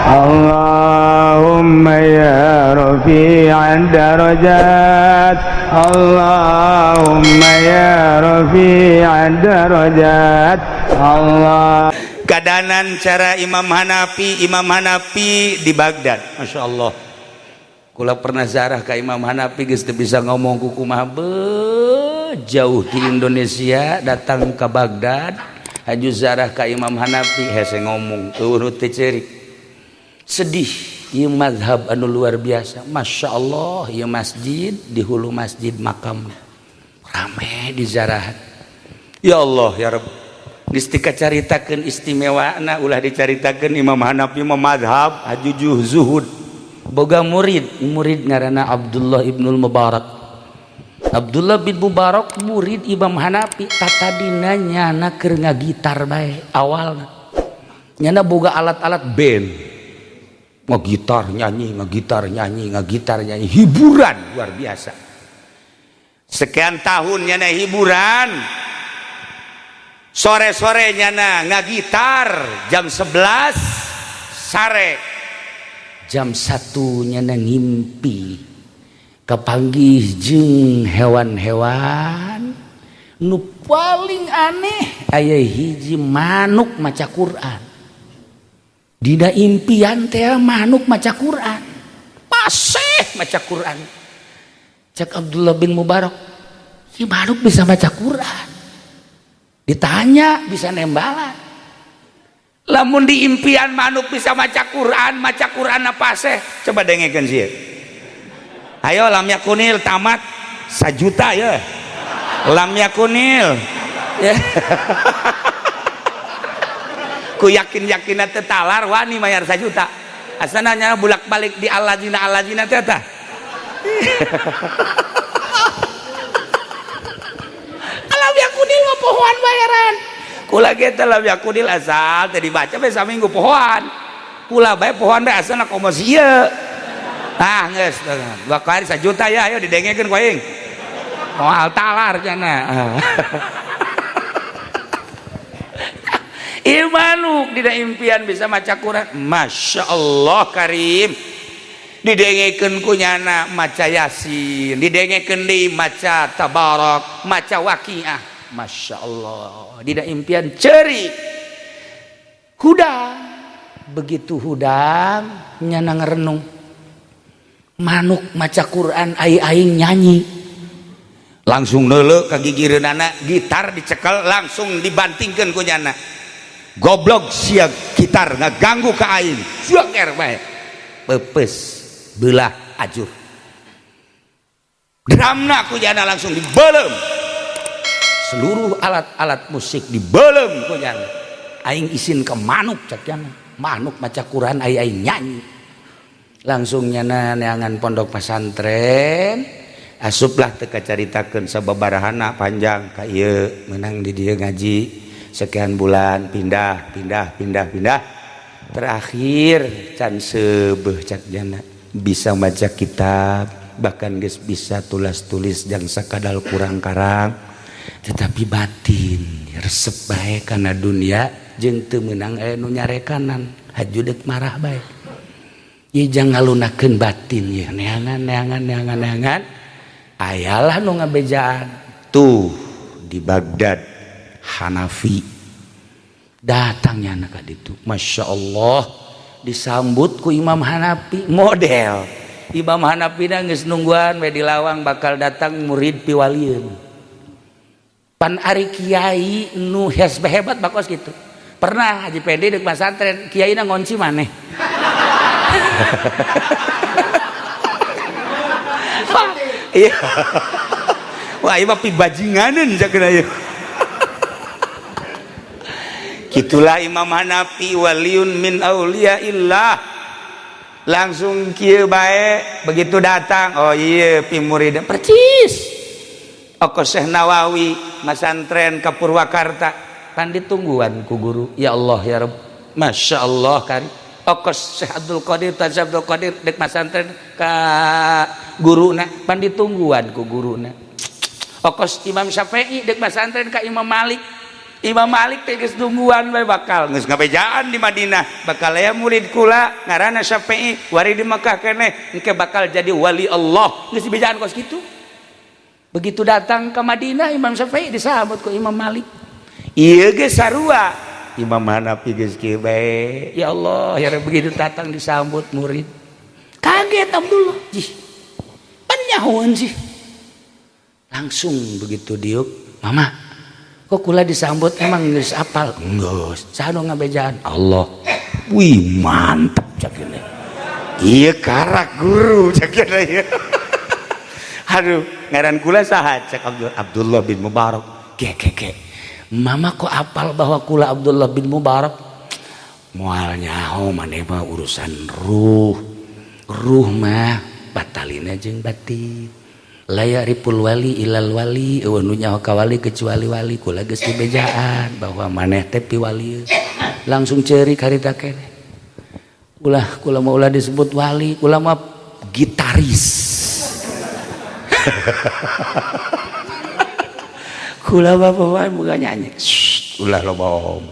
اللهم يا رفيع الدرجات، اللهم يا رفيع الدرجات، الله. Kadanan cara Imam Hanafi. Imam Hanafi di Baghdad, Masya Allah, kula pernah zarah ke Imam Hanafi, geus teu bisa ngomong kukumaha beuh, jauh di Indonesia datang ke Baghdad, haju zarah ke Imam Hanafi, hese ngomong, eueuh teu ceurik, sedih. Ieu mazhab anu luar biasa, Masya Allah. Ieu masjid, di hulu masjid makam, rame di zarahan. Ya Allah ya Rabb, geus dikacaritakeun istimewana, ulah dicaritakeun. Imam Hanafi mah mazhab hajujuh zuhud, boga murid, murid ngaranna Abdullah ibnul Mubarak. Abdullah bin Mubarak murid Imam Hanafi. Tatadina nyana keur ngagitar bae. Awalna nyana boga alat-alat band, ngagitar nyanyi, ngagitar nyanyi, ngagitar nyanyi, hiburan luar biasa. Sekian tahun nyana hiburan, sore-sore nyana ngagitar, jam 11 sare, jam 1 nyana ngimpi kapanggih jeung hewan-hewan. Nu paling aneh, aya hiji manuk maca Quran. Dina impian teh manuk maca Quran, paseh maca Quran. Cek Abdullah bin Mubarak, si manuk bisa maca Quran? Ditanya, bisa nembalan. Lamun di impian manuk bisa maca Quran, maca Quran apa sih? Coba dengekeun sih. Ayo, lam yakunil tamat sajuta ya. Lam yakunil ya. Ku yakin yakin teh talar wani mayar sajuta. Asana nya bulak-balik di alladzina alladzina teh tah. Lam yakunil mah pohoan bayaran. Kula ge teh lam yakunil asal teh dibaca bae saminggu pohoan. Kula bae pohoan bae asal komo ieu. Ah geus dua kali sajuta ya, ayo didengekeun ku aing. Moal talar cenah. Ieu manuk dina impian bisa maca Quran. Masya Allah Karim. Didengekeun ku nyana maca Yasin, didengekeun deui maca Tabarok, maca Waqiah. Masya Allah, dina impian ceri hudang. Begitu hudang nyana ngerenung, manuk maca Quran, aing nyanyi, langsung neuleuh ka gigireunana, gitar dicekel, langsung dibantingkeun ku nyana. Goblok sia, gitar ngaganggu ka aing, sia bae. Pepes belah ajur dramna ku nyana, langsung dibelem seluruh alat-alat musik, dibelem ku nyana. Aing isin ke manuk, cak nyana, manuk maca Quran, aing aing nyanyi. Langsung nyana neangan pondok pesantren, asuplah. Teu kacaritakeun sababarahana, panjang ka ieu menang di dieu ngaji sekian bulan, pindah pindah pindah pindah, terakhir can seubeuh cak jana bisa maca kitab, bahkan geus bisa tulas tulis jang sakadal kurang karang, tetapi batin resep bae kana dunia jeung teu meunang aya nu nyarekanan, haju deuk marah bae. Ieu jang ngalunakeun batin ieu, neangan neangan neangan neangan, ayalah nu ngabejaan tuh di Baghdad Hanafi. Datangnya anak ditu, Masya Allah, disambut ku Imam Hanafi. Model Imam Hanafi geus nungguan we di lawang, bakal datang murid piwalieun. Pan ari kiai nu hebat bakos gitu. Pernah Haji Pendi deuk pasantren, kiai na ngonci maneh. Iya, wah, ieu mah pibajinganeun cak ieu. Gitulah Imam Hanafi, waliun min auliyaillah. Langsung kieu bae begitu datang, oh iya, pi murid percis. Oko Syekh Nawawi masantren ka Purwakarta, pan ditungguan ku guru. Ya Allah ya Rabb, Masya Allah kan. Oko Syekh Abdul Qadir, Tan Abdul Qadir dek masantren ka guruna, pan ditungguan ku guruna. Okos Imam Syafi'i dek masantren ka Imam Malik. Imam Malik teh geus nungguan bae bakal geus ngabejaan di Madinah, bakal aya murid kula ngaranna Syafi'i wari di Mekah keneh, engke bakal jadi wali Allah. Geus dibejaan kos kitu. Begitu datang ke Madinah, Imam Syafi'i disambut ku Imam Malik. Ieu geus sarua Imam Hanafi geus kieu bae. Ya Allah ya, begitu datang disambut murid, kaget Abdullah. Jih, pan nyahoeun sih. Langsung begitu diuk, "Mama, kok kula disambut, emang geus apal?" "Geus." "Saha nu ngabejaan?" "Allah." "Wih, mantep," cak ini. "Iya, karak guru," cak ini. "Aduh, ngaran kula saha?" cak Abdullah bin Mubarak. "Ke ke ke. Mama kok apal bahwa kula Abdullah bin Mubarak?" "Moal nyaho maneh mah urusan ruh. Ruh mah batalina jeung batin. La ya'riful wali ilal wali, euweuh nu nyaho ka wali kecuali wali. Kula geus dibejaan bahwa maneh teh piwali." Langsung ceurik harita keneh. "Ulah, kula mah ulah disebut wali, kula mah gitaris. Kula mah pemain bukan nyanyi." "Shh, ulah lo bohong."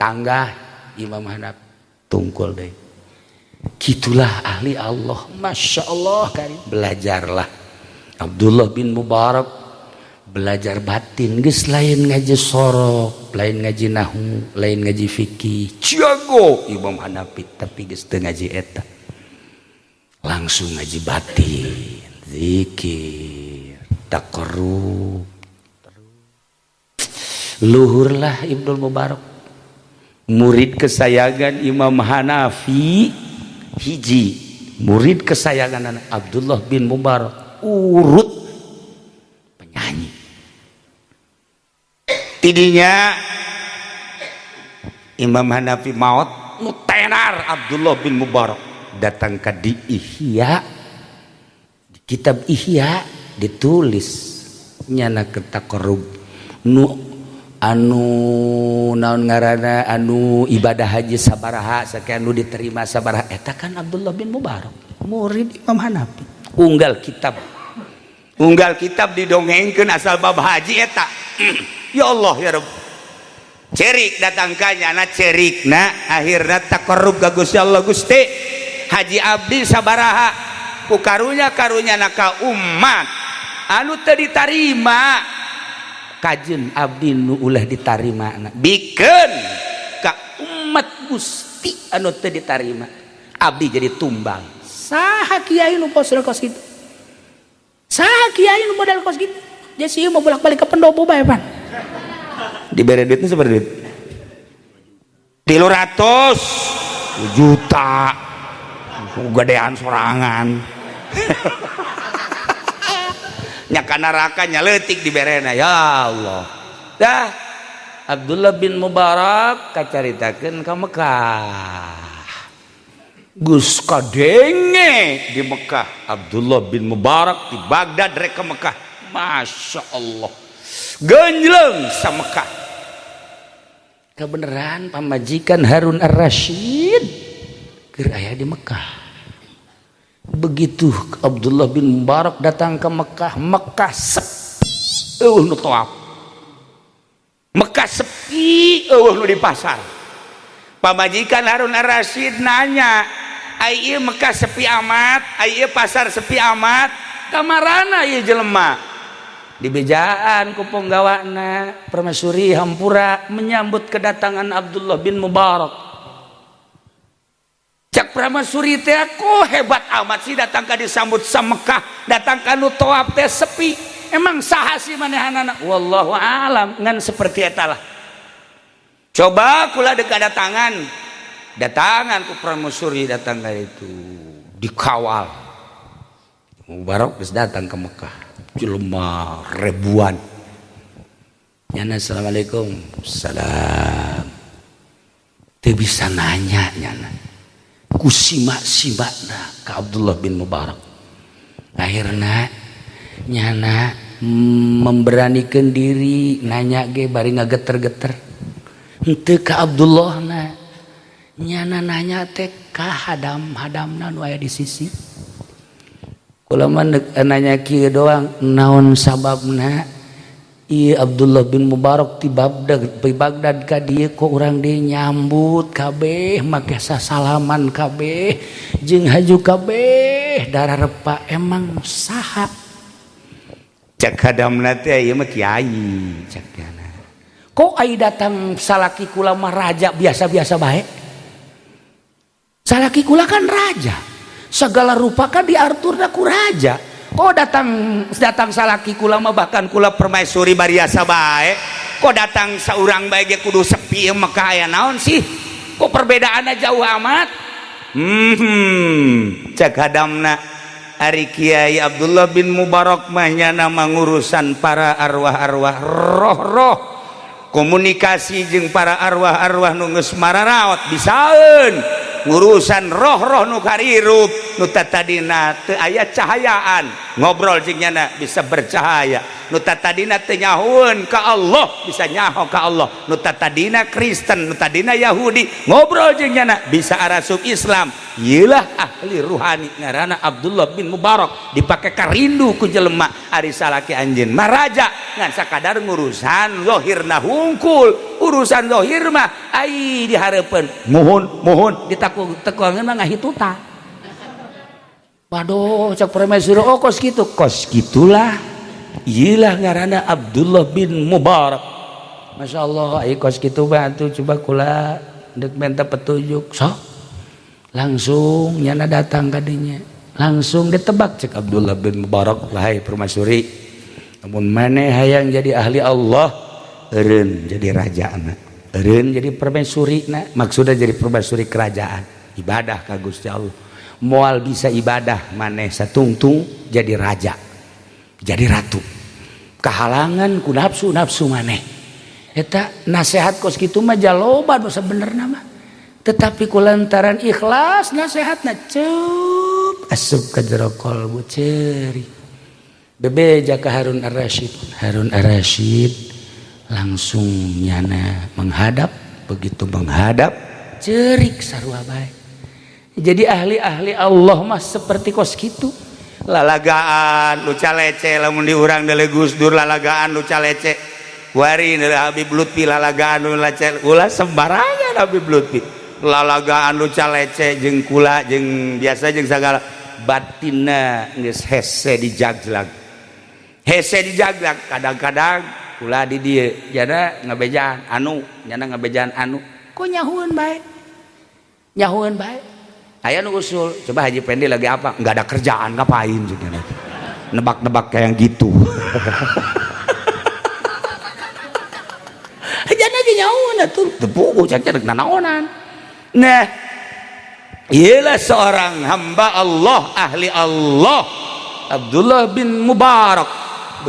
Tangga Imam Hanafi tungkul deh. Gitulah ahli Allah. Masya Allah karim. Belajarlah Abdullah bin Mubarak belajar batin, geus lain ngaji sorof, lain ngaji nahu, lain ngaji fikih. Jago Imam Hanafi, tapi geus teu ngaji eta. Langsung ngaji batin, zikir, taqarrub. Luhurlah Ibnul Mubarak. Murid kesayangan Imam Hanafi hiji, murid kesayangan Abdullah bin Mubarak urut penyanyi. Tidinya Imam Hanafi maut, nu tenar Abdullah bin Mubarak datang ke di Ihya. Di kitab Ihya ditulis nyana ketaqarrub nu anu naon ngaranna, anu ibadah haji sabaraha sakian, nu diterima sabaraha. Eta kan Abdullah bin Mubarak murid Imam Hanafi. Unggal kitab didongengkeun asal bab haji eta. Ya Allah ya Rabb, cerik datang ka nyana, cerikna akhirna taqarrub ka Gusti Allah. "Gusti, haji abdi sabaraha? Ku karunya karunya ka umat anu teu ditarima, kajeun abdi nu ulah ditarima, bikeun ka umat Gusti anu teu ditarima, abdi jadi tumbal." Saha kiai nu posel kos kitu? Saha kiai nu modal kos kitu? Jadi mau bolak-balik ke pendopo bae pan. Dibere duitnya seberapa duit? 300 juta, gedean sorangan. Nya ka neraka nya leutik diberena, ya Allah. Dah Abdullah bin Mubarak kacaritakeun ka Mekah. Gus kadenge di Mekah Abdullah bin Mubarak di Baghdad rek ke Mekah. Masya Allah, genjleng sa Mekah. Kebenaran pamajikan Harun Ar-Rasyid keur aya di Mekah. Begitu Abdullah bin Mubarak datang ke Mekah, Mekah sepi, euweuh nu tawaf. Mekah sepi, euweuh nu di pasar. Pamajikan Harun Ar-Rasyid nanya, "Ai ieu Mekah sepi amat, ai ieu pasar sepi amat, kamarana ieu jelema?" Dibejaan ku ponggawana, "Permaisuri hampura menyambut kedatangan Abdullah bin Mubarak." Cak permaisuri teh, "Aku hebat amat sih, datang ka disambut sa Mekah, datang ka nu tawaf teh sepi. Emang saha sih manehanana?" Wallahu alam, ngan seperti eta lah. Coba kula deuk datangan. Datangan ku permaisuri datang ka itu dikawal. Mubarak geus datang ke Mekah. Jelema ribuan. Nyana, "Assalamualaikum." "Salam." Teu bisa nanya nyana. Ku simak-simakna ka Abdullah bin Mubarak. Akhirna nyana memberanikan diri nanya ge bari ngageter-geter. Henteu ka Abdullah na. Nyana nanya teh ka hadam-hadamna nu aya di sisi. Kula mah nanya kieu doang, naon sababna Iya Abdullah bin Mubarak ti Baghdad, ti Baghdad ka dieu kok urang deui nyambut kabeh make sasalaman kabeh jeung haju kabeh dararepa emang saha Cek hadamna teh ieu mah kiai cek diana. Kok ai datang salaki kula mah raja biasa-biasa bae? Salaki kula kan raja. Segala rupa kan diaturna ku raja. Kok datang datang salaki kula mah bahkan kula permaisuri bariasa bae. Kok datang saurang bae ge kudu sepi ieu mah aya naon sih? Kok perbedaannya jauh amat? Cek hadamna ari Kiai Abdullah bin Mubarak mah nyana ngurusan para arwah-arwah, roh-roh, komunikasi jeung para arwah-arwah nu geus mararaot, bisaeun ngurusan roh-roh nu karirup, nu tadina teu aya cahayaan, ngobrol jeung nyana bisa bercahaya, nu tadina teu nyahoeun ka Allah bisa nyaho ka Allah, nu tadina Kristen, nu tadina Yahudi, ngobrol jeung nyana bisa arasup Islam. Ieulah ahli ruhani ngaranna Abdullah bin Mubarak, dipake karindu ku jelema. Ari salaki anjeun mah raja ngan sakadar ngurusan zahirna hungkul, urusan zahir mah ai dihareupeun muhun muhun Ditekungan mah ngahituta. Waduh, cek permaisuri, oh kos gitu, kos gitulah. Iyalah ngaranna Abdullah bin Mubarak. Masya Allah, ayo kos gitu bantu coba kula dek minta petunjuk sok. Langsung nyana datang kadinya, langsung ditebak. Cek Abdullah bin Mubarak, wahai permaisuri, namun maneh hayang jadi ahli Allah, eureun jadi raja anak, eureun jadi permaisuri na, maksudnya jadi permaisuri kerajaan, ibadah ka Gusti Allah. Moal bisa ibadah maneh satungtung jadi raja, jadi ratu, kehalangan ku nafsu nafsu maneh. Eta nasehat kos kitu mah jaloba nu sabenerna mah, tetapi kulantaran ikhlas nasehatna ceup asup ka jero kolbu, ceurik bebeja ka Harun Ar-Rasyid. Harun Ar-Rasyid langsung nyana menghadap, begitu menghadap cerik sarua bae. Jadi ahli-ahli Allah mah seperti kos kitu. Lalagaan luca lece, lamun di urang deuleu Gus Dur lalagaan luca lece, wari deuleu Habib Lutfi lalagaan luca lece, ulah sembarangan. Habib Lutfi lalagaan luca lece jeung kula jeung biasa jeung sagala, batinna geus hese dijaglag, hese dijaglag. Kadang-kadang kula di dieu jana ngabejaan anu, nyana ngabejaan anu, kok nyahueun bae, nyahueun bae. Aya nu usul, coba Haji Pendi lagi apa? Nggak ada kerjaan ngapain juga nebak-nebak kayak gitu. Jangan lagi nyahueun atuh teu puguh cek rek nanaonan. Nah, ialah seorang hamba Allah, ahli Allah, Abdullah bin Mubarak.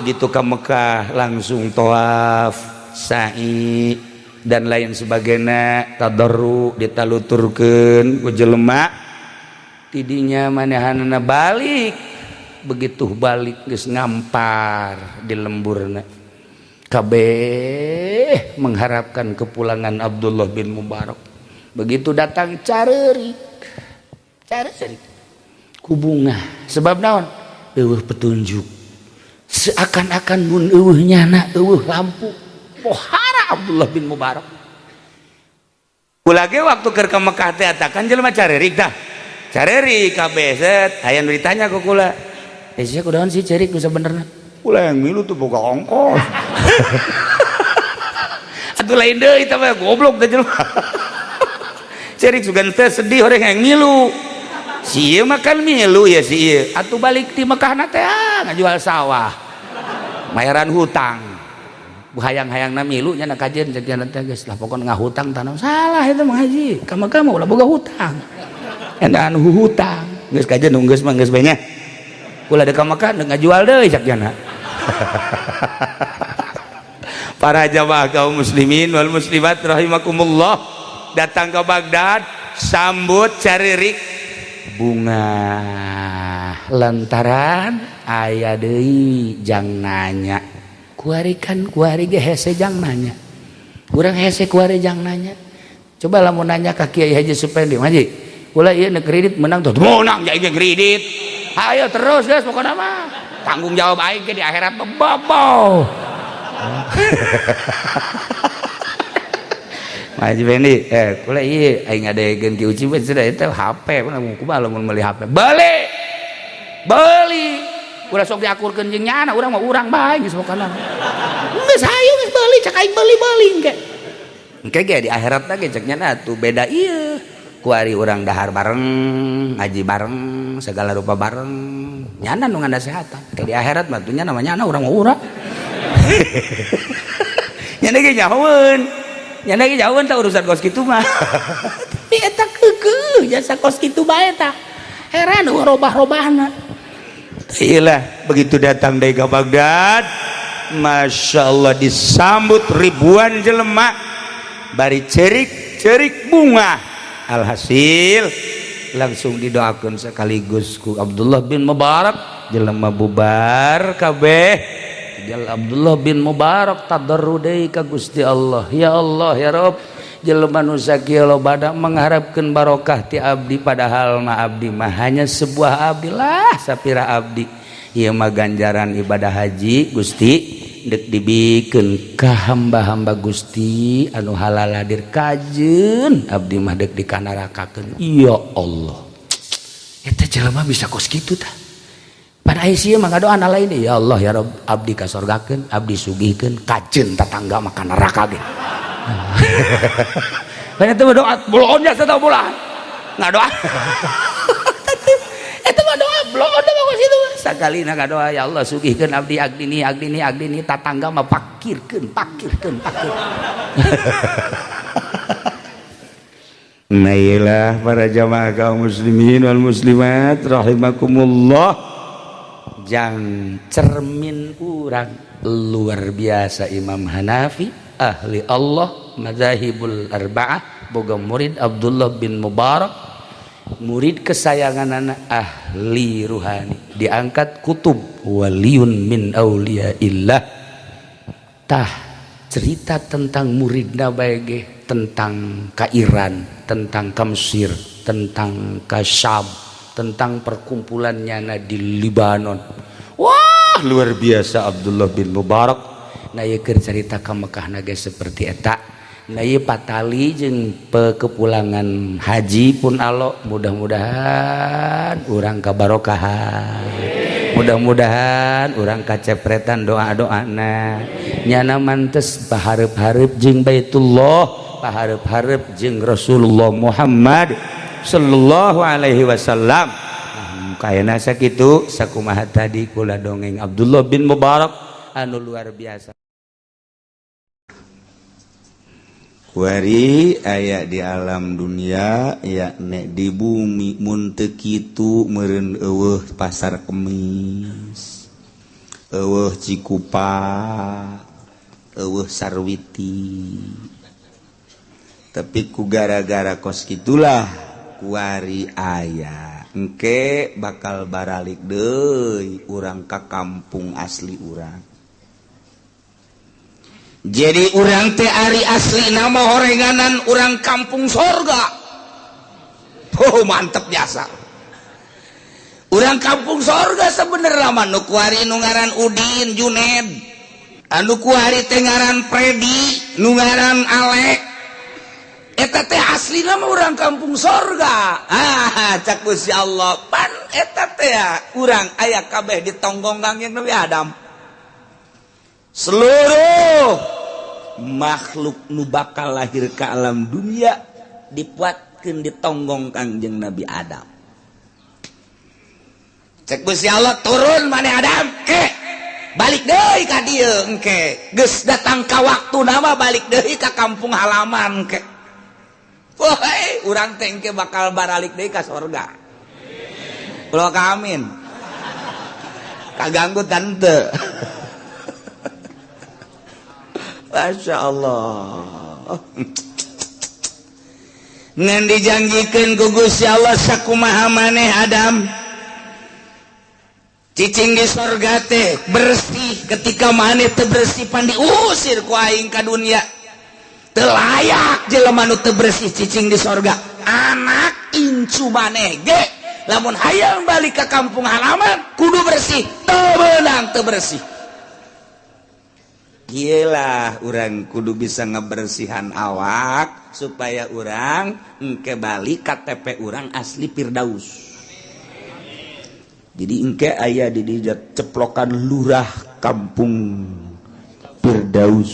Begitu ke Mekah langsung tawaf, sa'i dan lain sebagainya, tadarru ditaluturkeun ku jelema. Tidinya manehanana balik, begitu balik geus ngampar di lemburna kabeh mengharapkan kepulangan Abdullah bin Mubarak. Begitu datang careurik careurik ku bunga, sebab naon? Eueuh petunjuk, seakan-akan mun eueuh nyana eueuh lampu pohara Abdullah bin Mubarak. Kula ge waktu keur ka Mekah teh kan jelema careurik tah, careurik kabeh set, aya nu ditanya ku kula. Eh, sia kudaon sih cerik nu sabenerna? Kula yang milu tuh boga ongkos. Atuh lain deui tah mah, goblok teh jelema. Cerik sugan teh sedih orang yang milu. Si ieu mah kan milu ya si ieu. Atuh balik di Mekah na teh ngajual sawah. Mayaran hutang. Hayang-hayangna milu nya kajeun cek nya teh geus lah pokona ngahutang tanah. Salah eta mah haji. Ka Mekah mah ulah boga hutang. Endaan hutang. Geus kajeun geus mah geus bae nya. Kula deuk ka Mekah ngajual deui cek nya. Para jamaah kaum muslimin wal muslimat rahimakumullah, datang ke Baghdad sambut caririk bunga lantaran aya deui jang nanya kuari, kan kuari ge hese jang nanya, kurang hese kuari jang nanya. Coba lamun nanya ka Kiai Haji Supendi, haji kula ieu kredit menang tuh, menang ya kredit. Ayo terus guys, pokoknya mah tanggung jawab aing ke di akhirat bobo. Haji Fendi, kula ieu aing ngadegeun Ki Uci sudah eta HP kumaha lamun meuli HP. Beli. Beli. Ulah sok diakurkeun jeung nyana, urang mah urang bae geus pokona. Geus hayu geus beuli cak aing beuli-beuli engke. Engke ge di akhirat ge cek nyana atuh beda ieu. Kuari urang dahar bareng, ngaji bareng, segala rupa bareng. Nyana nu nganasehatan. Ke di akhirat mah tuh nyana mah nyana urang mah urang. Nyana ge nyahoeun. Nyana ge jauhan tah urusan kos kitu mah. Tapi eta keukeuh jasa kos kitu bae tah. Heran robah-robahna. Iyalah, begitu datang dari ke Baghdad, Masya Allah disambut ribuan jelema bari cerik-cerik bunga. Alhasil langsung didoakan sekaligus ku Abdullah bin Mubarak, jelema bubar kabeh. Tinggal Abdullah bin Mubarak tadarru deui ka Gusti Allah. Ya Allah ya Rob, jelema nu sakieu loba mengharapkeun barokah ti abdi, padahal mah abdi mah hanya sebuah abdi lah sapira abdi. Ieu mah ganjaran ibadah haji Gusti deuk dibikeun ka hamba-hamba Gusti anu halal hadir kajeun abdi mah deuk dikanarakakeun. Ya Allah, eta jelema bisa kos kitu tah. Pada aya mah ngadoa lain, ya Allah ya Rob, abdi kasorgakeun, abdi sugihkeun, kajeun tatangga mah ka neraka ge. Lain itu mah doa bloon jasa tau bulan ngadoa. Itu mah doa bloon mah kos itu. Sakalina ngadoa ya Allah sugihkeun abdi agdini agdini agdini, tatangga mah pakirkeun pakirkeun pakir. Nah iyalah para jamaah kaum muslimin wal muslimat rahimakumullah. Jang cermin urang luar biasa Imam Hanafi ahli Allah madzahibul arba'ah boga murid Abdullah bin Mubarak, murid kesayangan anak ahli ruhani, diangkat kutub waliyun min auliyaillah. Tah cerita tentang muridna bae ge, tentang ka Iran, tentang ka Mesir, tentang ka Syam, tentang perkumpulannya di Libanon. Wah luar biasa Abdullah bin Mubarak. Nah ieu keur carita ka Mekah ge seperti eta. Nah ieu patali jeung kepulangan haji pun alo, mudah-mudahan urang kabarokahan, mudah-mudahan urang kacepretan doa-doana nyana mantes pahareup-hareup jeung Baitullah, pahareup-hareup jeung Rasulullah Muhammad sallallahu alaihi wasallam. Kayana sakitu sakumaha tadi kula dongeng Abdullah bin Mubarak anu luar biasa. Kuari aya di alam dunia yakni di bumi mun teu kitu meureun eueuh pasar Kemis, eueuh Cikupa, eueuh Sarwiti. Tapi ku gara-gara kos kitulah kuari aya engke bakal baralik deui urang ka kampung asli urang. Jadi urang teh ari asli nama horenganan urang kampung sorga. Oh mantep biasa. Urang kampung sorga sebenarnya mah nu kuari nu ngaran Udin Juned, anu kuari teh ngaran Predi, nu ngaran Alek. Eta teh asli nama urang kampung sorga. Ah cak Gusti Allah pan eta teh urang aya kabeh di tonggonggang yang Nabi Adam. Seluruh makhluk nu bakal lahir ke alam dunia dipuatkeun di tonggong Kangjeng Nabi Adam. Cek Gusti Allah turun maneh Adam ke balik deui ka dieu engke geus datang ka waktu nama balik deui ka kampung halaman ke. Woi, urang teh engke bakal baralik deui ka sorga. Ulah ka amin. Kaganggu tante. Masya Allah. Ngan dijanjikan ku Gusti Allah sakumaha maneh Adam cicing di sorga teh bersih, ketika maneh teu bersih pan diusir ku aing ka dunia. Teu layak jelema nu teu bersih cicing di sorga. Anak incu maneh ge lamun hayang balik ke kampung halaman kudu bersih, teu beunang teu bersih. Gila, urang kudu bisa ngebersihan awak supaya urang engke balik KTP urang asli Firdaus. Jadi engke aya di dinya ceplokan lurah kampung Firdaus.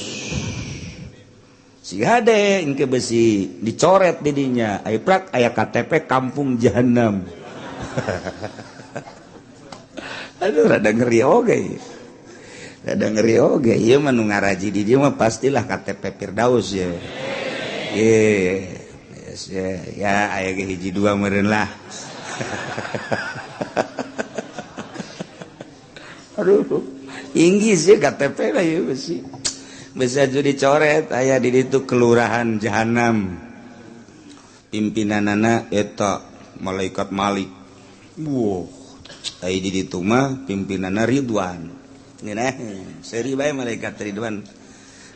Si hade engke besi dicoret didinya, aya prak aya KTP kampung Jahanam. Aduh, rada ngeri oge. Rada ngeri oge, ieu mah nu ngaraji di dieu mah pastilah KTP Firdaus ya. Ye. Yes, ya, ya aya ge hiji dua meureun lah. Aduh, inggris ya KTP lah ya besi. Bisa jadi dicoret aya di ditu kelurahan Jahanam. Pimpinanana eta malaikat Malik. Wow. Aya di ditu mah pimpinanana Ridwan. Ngeunah, seuri bae malaikat Ridwan.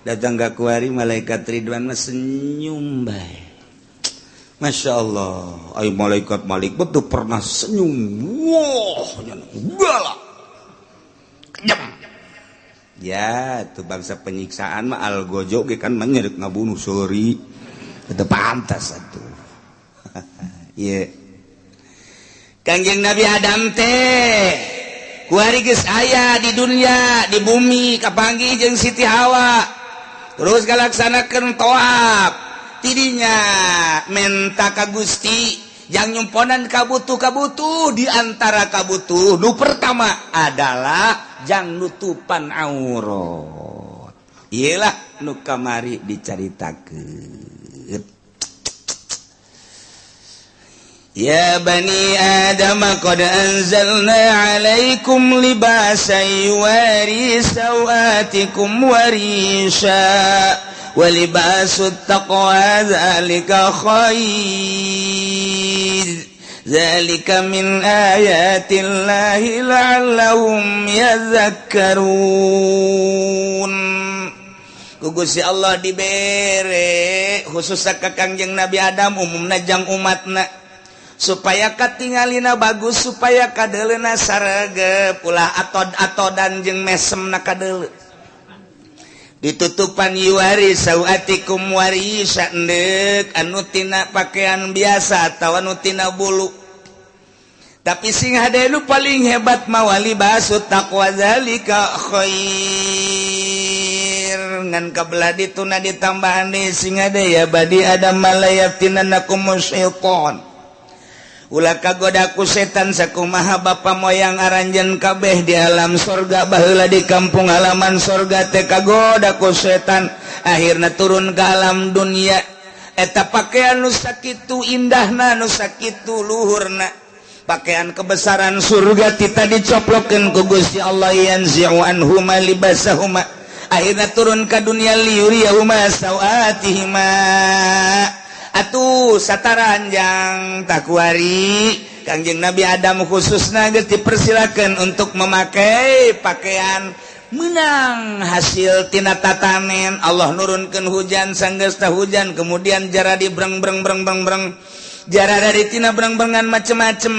Datang ka kuari malaikat Ridwan mah senyum bae. Masya Allah, ayo malaikat Malik betul pernah senyum. Wah, galak. Kejam. Ya, itu bangsa penyiksaan mah algojo ge kan menyerik ngabunuh seuri. Itu pantas atuh. Ieu. Kangjeng Nabi Adam teh kuari geus aya di dunia, di bumi kapanggih jeung Siti Hawa. Terus kalaksanakeun tawaf. Tidinya menta ka Gusti jang nyumponan kabutuh-kabutuh, di antara kabutuh nu pertama adalah jang nutupan aurat. Iyalah nu kamari dicaritakeun. Ya bani Adam qad anzalna alaikum libasan yuwari sawatikum warisha wa libasut taqwa dzalika khair dzalika min ayatillahi la'allahum yadhakkarun. Ku Gusti Allah dibere khususna ka Kangjeng Nabi Adam, umumna jang umatna, supaya katingalina bagus, supaya kadeleuna sarege ulah atod-atodan jeung mesemna kadele. Ditutupan yuwari sawatikum warisa endek anu tina pakaian biasa atau anu tina bulu. Tapi sing hade nu paling hebat mawali basut taqwa zalika khair. Ngan kabelah dituna ditambahan deui sing hade ya badi adam malayaftinanakum syaitan. Ulah kagoda ku setan sakumaha bapa moyang aranjeun kabeh di alam sorga baheula di kampung halaman sorga teh kagoda ku setan, akhirna turun ke alam dunia. Eta pakaian nu sakitu indahna, nu sakitu luhurna, pakaian kebesaran surga tita dicoplokeun ku Gusti Allah, yanzi'u anhuma libasahuma, akhirna turun ka dunia liyuriyahuma sawatihima. Atuh sataranjang takuari Kangjeng Nabi Adam khususna geus dipersilakan untuk memakai pakaian menang hasil tina tatanen. Allah nurunkeun hujan, sanggeus hujan kemudian jara di breng breng breng breng breng, jara dari tina breng-brengan macem-macem,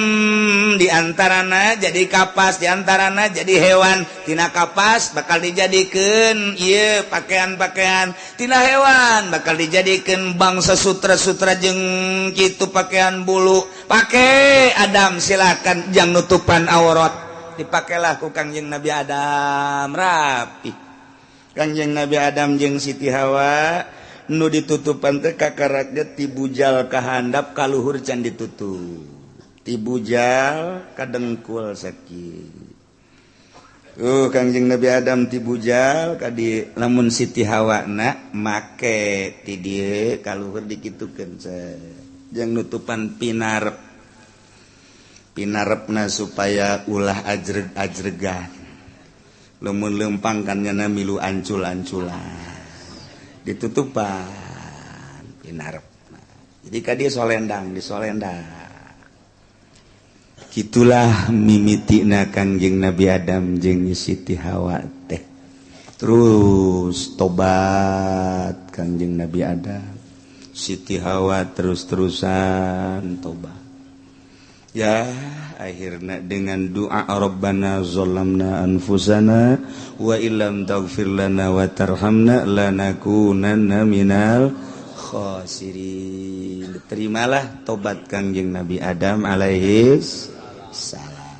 diantarana jadi kapas, diantarana jadi hewan. Tina kapas bakal dijadikan iya pakaian-pakaian, tina hewan bakal dijadikan bangsa sutra-sutra jeung kitu pakaian bulu. Pakai Adam silakan jang nutupan aurat, dipakailah ku Kangjeng Nabi Adam rapi. Kangjeng Nabi Adam jeung Siti Hawa nu ditutupan teh kakaraknya ti bujal ka handap kaluhur can ditutup, ti bujal ka dengkul sakitu. Kangjeng Nabi Adam ti bujal ka di, lamun Siti Hawa na make ti dieu kaluhur dikitukeun jang nutupan pinarep, pinarepna supaya ulah ajreg-ajregan, lamun lempang kan nyana milu ancul-anculan, ditutupan pinarep. Jadi ka dia solendang, disolendang. Gitulah mimitina Kangjeng Nabi Adam jeung Siti Hawa teh. Terus tobat Kangjeng Nabi Adam, Siti Hawa terus-terusan tobat. Ya, Akhirnya dengan doa Rabbana zalamna anfusana wa illam taghfir lana wa tarhamna lanakunanna minal khasirin. Terimalah tobat Kangjeng Nabi Adam alaihi salam.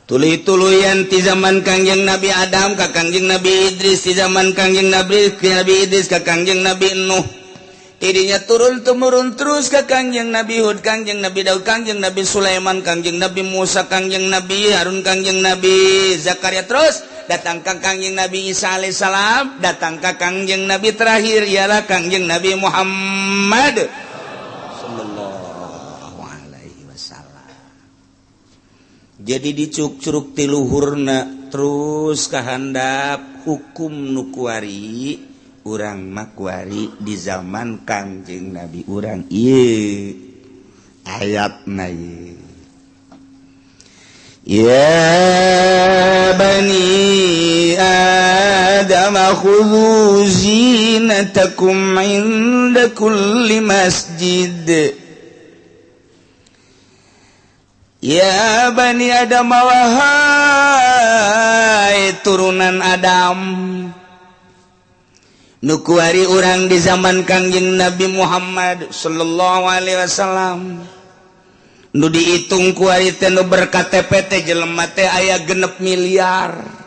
Tuluy-tuluyan ti zaman Kangjeng Nabi Adam ka Kangjeng Nabi Idris, ti zaman Kangjeng Nabi Nabi Idris ka Kangjeng Nabi Nuh, tidinya turun temurun terus ke Kangjeng Nabi Hud, Kangjeng Nabi Daud, Kangjeng Nabi Sulaiman, Kangjeng Nabi Musa, Kangjeng Nabi Harun, Kangjeng Nabi Zakaria, terus datang ke Kangjeng Nabi Isa alaihissalam, datang ke Kangjeng Nabi terakhir ialah Kangjeng Nabi Muhammad sallallahu alaihi wasallam. Jadi dicuk-curug tiluhurna terus kehandap hukum nu kuari urang makuari di zaman Kangjeng Nabi urang ieu ayatna ieu. Ya bani Adam khudhu zinatakum inda kulli masjid. Ya bani Adam, wahai turunan Adam nu kuari urang di zaman Kangjeng Nabi Muhammad sallallahu alaihi wasallam, nu dihitung kuari teh nu ber-KTP teh jelema teh aya 6 miliar.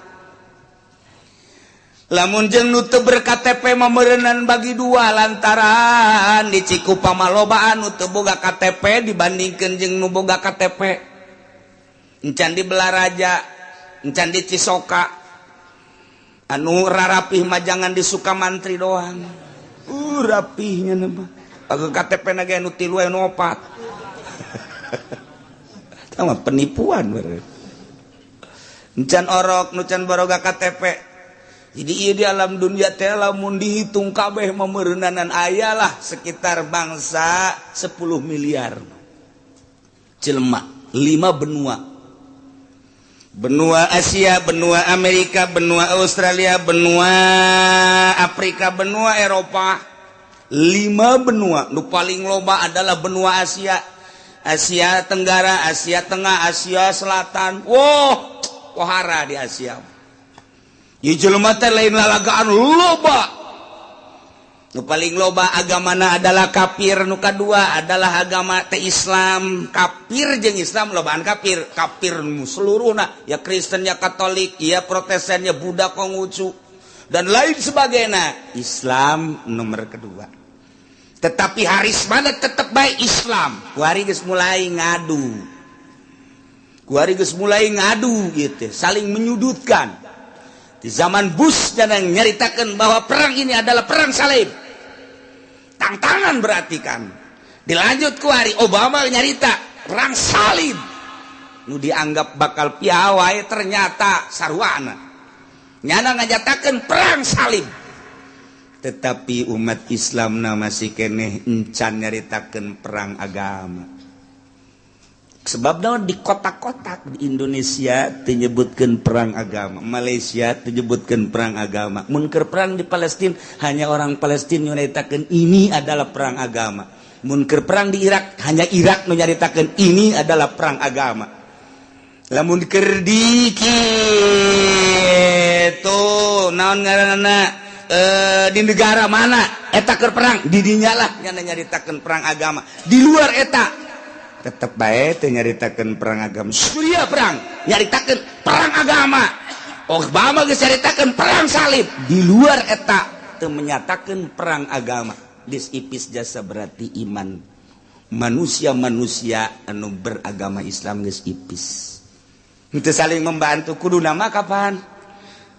Lamun jeung nu teu ber-KTP meureunan bagi dua, lantaran di Cikupa mah loba anu teu boga KTP dibandingkeun jeung nu boga KTP. Encan di Balaraja, encan di Cisoka, anu rarapih mah jangan di Sukamantri doang. Rapihnya mah KTP na ge anu tilu, anu opat sama penipuan beureun. Encan orok nu can baroga KTP. Jadi ieu di alam dunia teh lamun dihitung kabeh meureunanan aya lah sekitar bangsa 10 miliar jelema, 5 benua, benua Asia, benua Amerika, benua Australia, benua Afrika, benua Eropa, lima benua. Nu paling loba adalah benua Asia, Asia Tenggara, Asia Tengah, Asia Selatan. Wow, pohara di Asia. Ieu jelema teh lain lalagaan, loba. Nu paling loba agamana adalah kafir, nu kadua adalah agama teh Islam. Kafir jeung Islam lobaan kafir, kafir nu seluruhna ya, Kristen ya, Katolik ya, Protestan ya, Buddha, Konghucu dan lain sebagainya. Islam nomor kedua. Tetapi haris mana tetap baik Islam. Kuari geus mulai ngadu. Kuari geus mulai ngadu gitu, saling menyudutkan. Di zaman Bush dan nyaritakan bahwa perang ini adalah perang salib. Tantangan berarti kan. Dilanjut kuari Obama nyarita perang salib. Nu dianggap bakal piawai ternyata sarwana. Nyana ngajatakan perang salib. Tetapi umat Islam na masih keneh encan nyaritakan perang agama. Sebab naon? Di kota-kotak di Indonesia menyebutkan perang agama, Malaysia menyebutkan perang agama. Mun keur perang di Palestina, hanya orang Palestina nyaritakan ini adalah perang agama. Mun keur perang di Irak, hanya Irak menyaritakan ini adalah perang agama. Lamun keur di kitu naon ngaranna, di negara mana eta keur perang, di dinya lah nyana nyaritakeun perang agama. Di luar eta tetep bae teu nyaritakeun perang agama. Suriah perang, nyaritakeun perang agama. Obama geus nyaritakeun perang salib. Di luar eta teu menyatakan perang agama. Geus ipis jasa berarti iman manusia-manusia anu beragama Islam geus ipis. Henteu saling membantu. Kudu nama kapan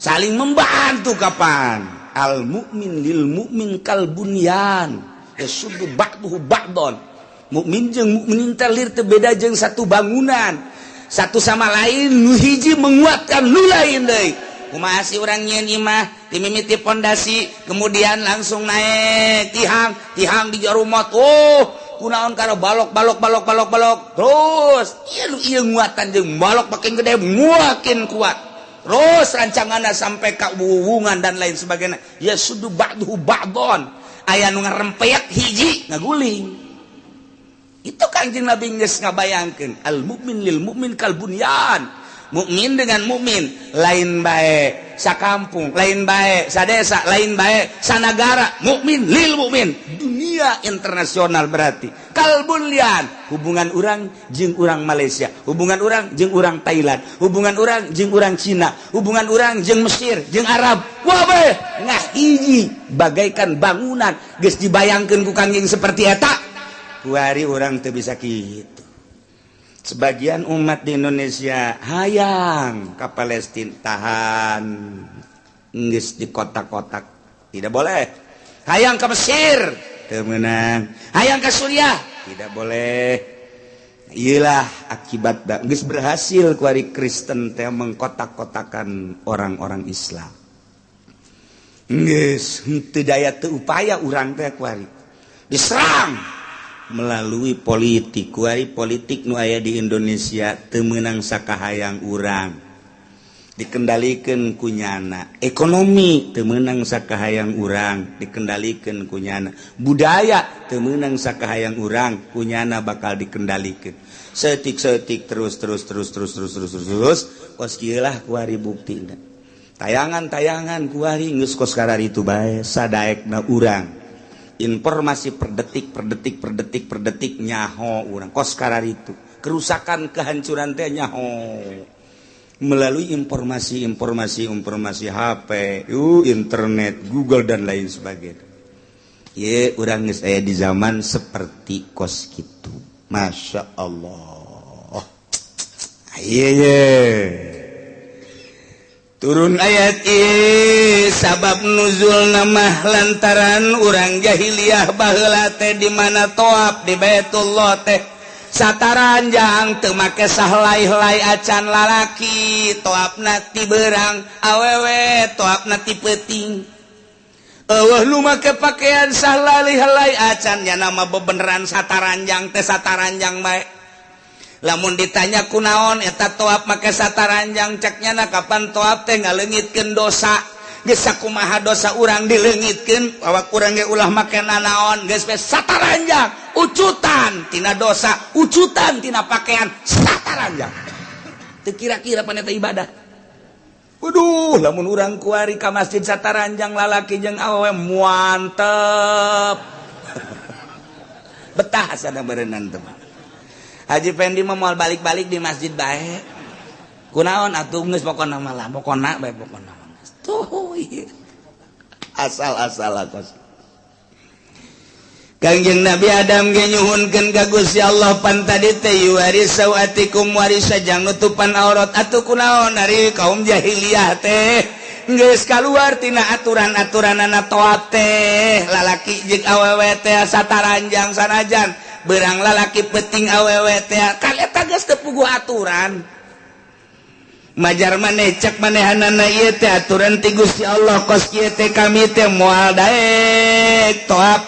saling membantu? Kapan? Al mukmin lil mukmin kal bunyan yasuddu ba'duhu ba'don. Mukmin jeung mukmin teh lir teu beda jeung satu bangunan, satu sama lain nu hiji menguatkan nu lain deui. Kumaha sih urang nyieun imah? Dimimiti pondasi, kemudian langsung naik tihang, tihang di jarumot. Oh, kunaon? Karena balok, balok, balok, balok, balok terus. Ieu nu ieu nguatan jeung balok makin gede makin kuat terus rancanganna sampai ka wuwungan dan lain sebagainya. Yasuddu ba'duhu ba'don, aya nu ngarempeak hiji ngaguling. Itu Kanjeng Nabi geus ngabayangkeun al mukmin lil mukmin kal bunyan, mukmin dengan mukmin lain bae sakampung, lain bae sadesa, lain bae sanagara, mukmin lil mukmin dunia internasional berarti kal bunyan. Hubungan urang jeung urang Malaysia, hubungan urang jeung urang Thailand, hubungan urang jeung urang Cina, hubungan urang jeung Mesir, jeung Arab, wabeh ngahiji bagaikan bangunan. Geus dibayangkeun ku Kangjeng seperti eta. Kuari urang teu bisa kitu. Sebagian umat di Indonesia hayang ke Palestina, tahan, geus di kotak-kotak, tidak boleh. Hayang ke Mesir, teu meunang. Hayang ke Suriah, tidak boleh. Iyalah akibat geus berhasil kuari Kristen teh mengkotak-kotakan orang-orang Islam. Geus henteu daya teu upaya urang teh. Kuari diserang melalui politik. Kuari politik nu aya di Indonesia teu meunang sakahayang urang, dikendalikan ku nyana. Ekonomi teu meunang sakahayang urang, dikendalikan ku nyana. Budaya teu meunang sakahayang urang, ku nyana bakal dikendalikan setik-setik, terus terus terus terus terus terus terus terus. Kos kieu lah kuari bukti tayangan-tayangan kuari geus kos itu bae. Sadaekna urang informasi per detik, per detik, per detik, per detik nyaho urang kos itu. Kerusakan, kehancuran teh nyaho melalui informasi, informasi, informasi HP, internet, Google, dan lain sebagainya. Ye, urang geus aya di zaman seperti kos gitu. Masya Allah. Iya ye. Turun ayat ieu sabab nuzul nama lantaran urang jahiliyah baheula teh di mana toab di Baitullah teh sataranjang, teu make sahelai-helai acan. Lalaki toabna ti beurang, awewe toabna ti peuting. Euweuh nu make pakaian sahelai-helai acan. Nya nama bebeneran sataranjang teh sataranjang bae. Lamun ditanya kunaon eta toab make sataranjang, cek nyana kapan toab teh ngaleungitkeun dosa. Geus sakumaha dosa urang dileungitkeun, awak urang ge ulah make nanaon, geus we sataranjang, ucutan tina dosa, ucutan tina pakaian sataranjang. Teu kira-kira pan eta ibadah. Waduh, lamun urang kuari ka masjid sataranjang, lalaki jeung awewe muantep, betah sana berenang teh. Haji Fendi mah moal balik-balik, di masjid bae. Kunaon atuh? Geus pokona mah lah, pokona bae, pokona mah. Tuh ieu. Asal-asal kos. Kangjeng Nabi Adam ge nyuhunkeun ka Gusti Allah, pan tadi teh yuwari sawatikum warisa jang nutupan aurat. Atuh kunaon ari kaum jahiliyah teh geus kaluar tina aturan-aturanana, toab teh lalaki jeung awewe teh sataranjang, sanajan berang lalaki, peuting awewe teh, kan eta geus teu puguh aturan. Majar maneh, cek manehanana, ieu teh aturan ti Gusti Allah. Kos kieu teh kami teh moal daek toab,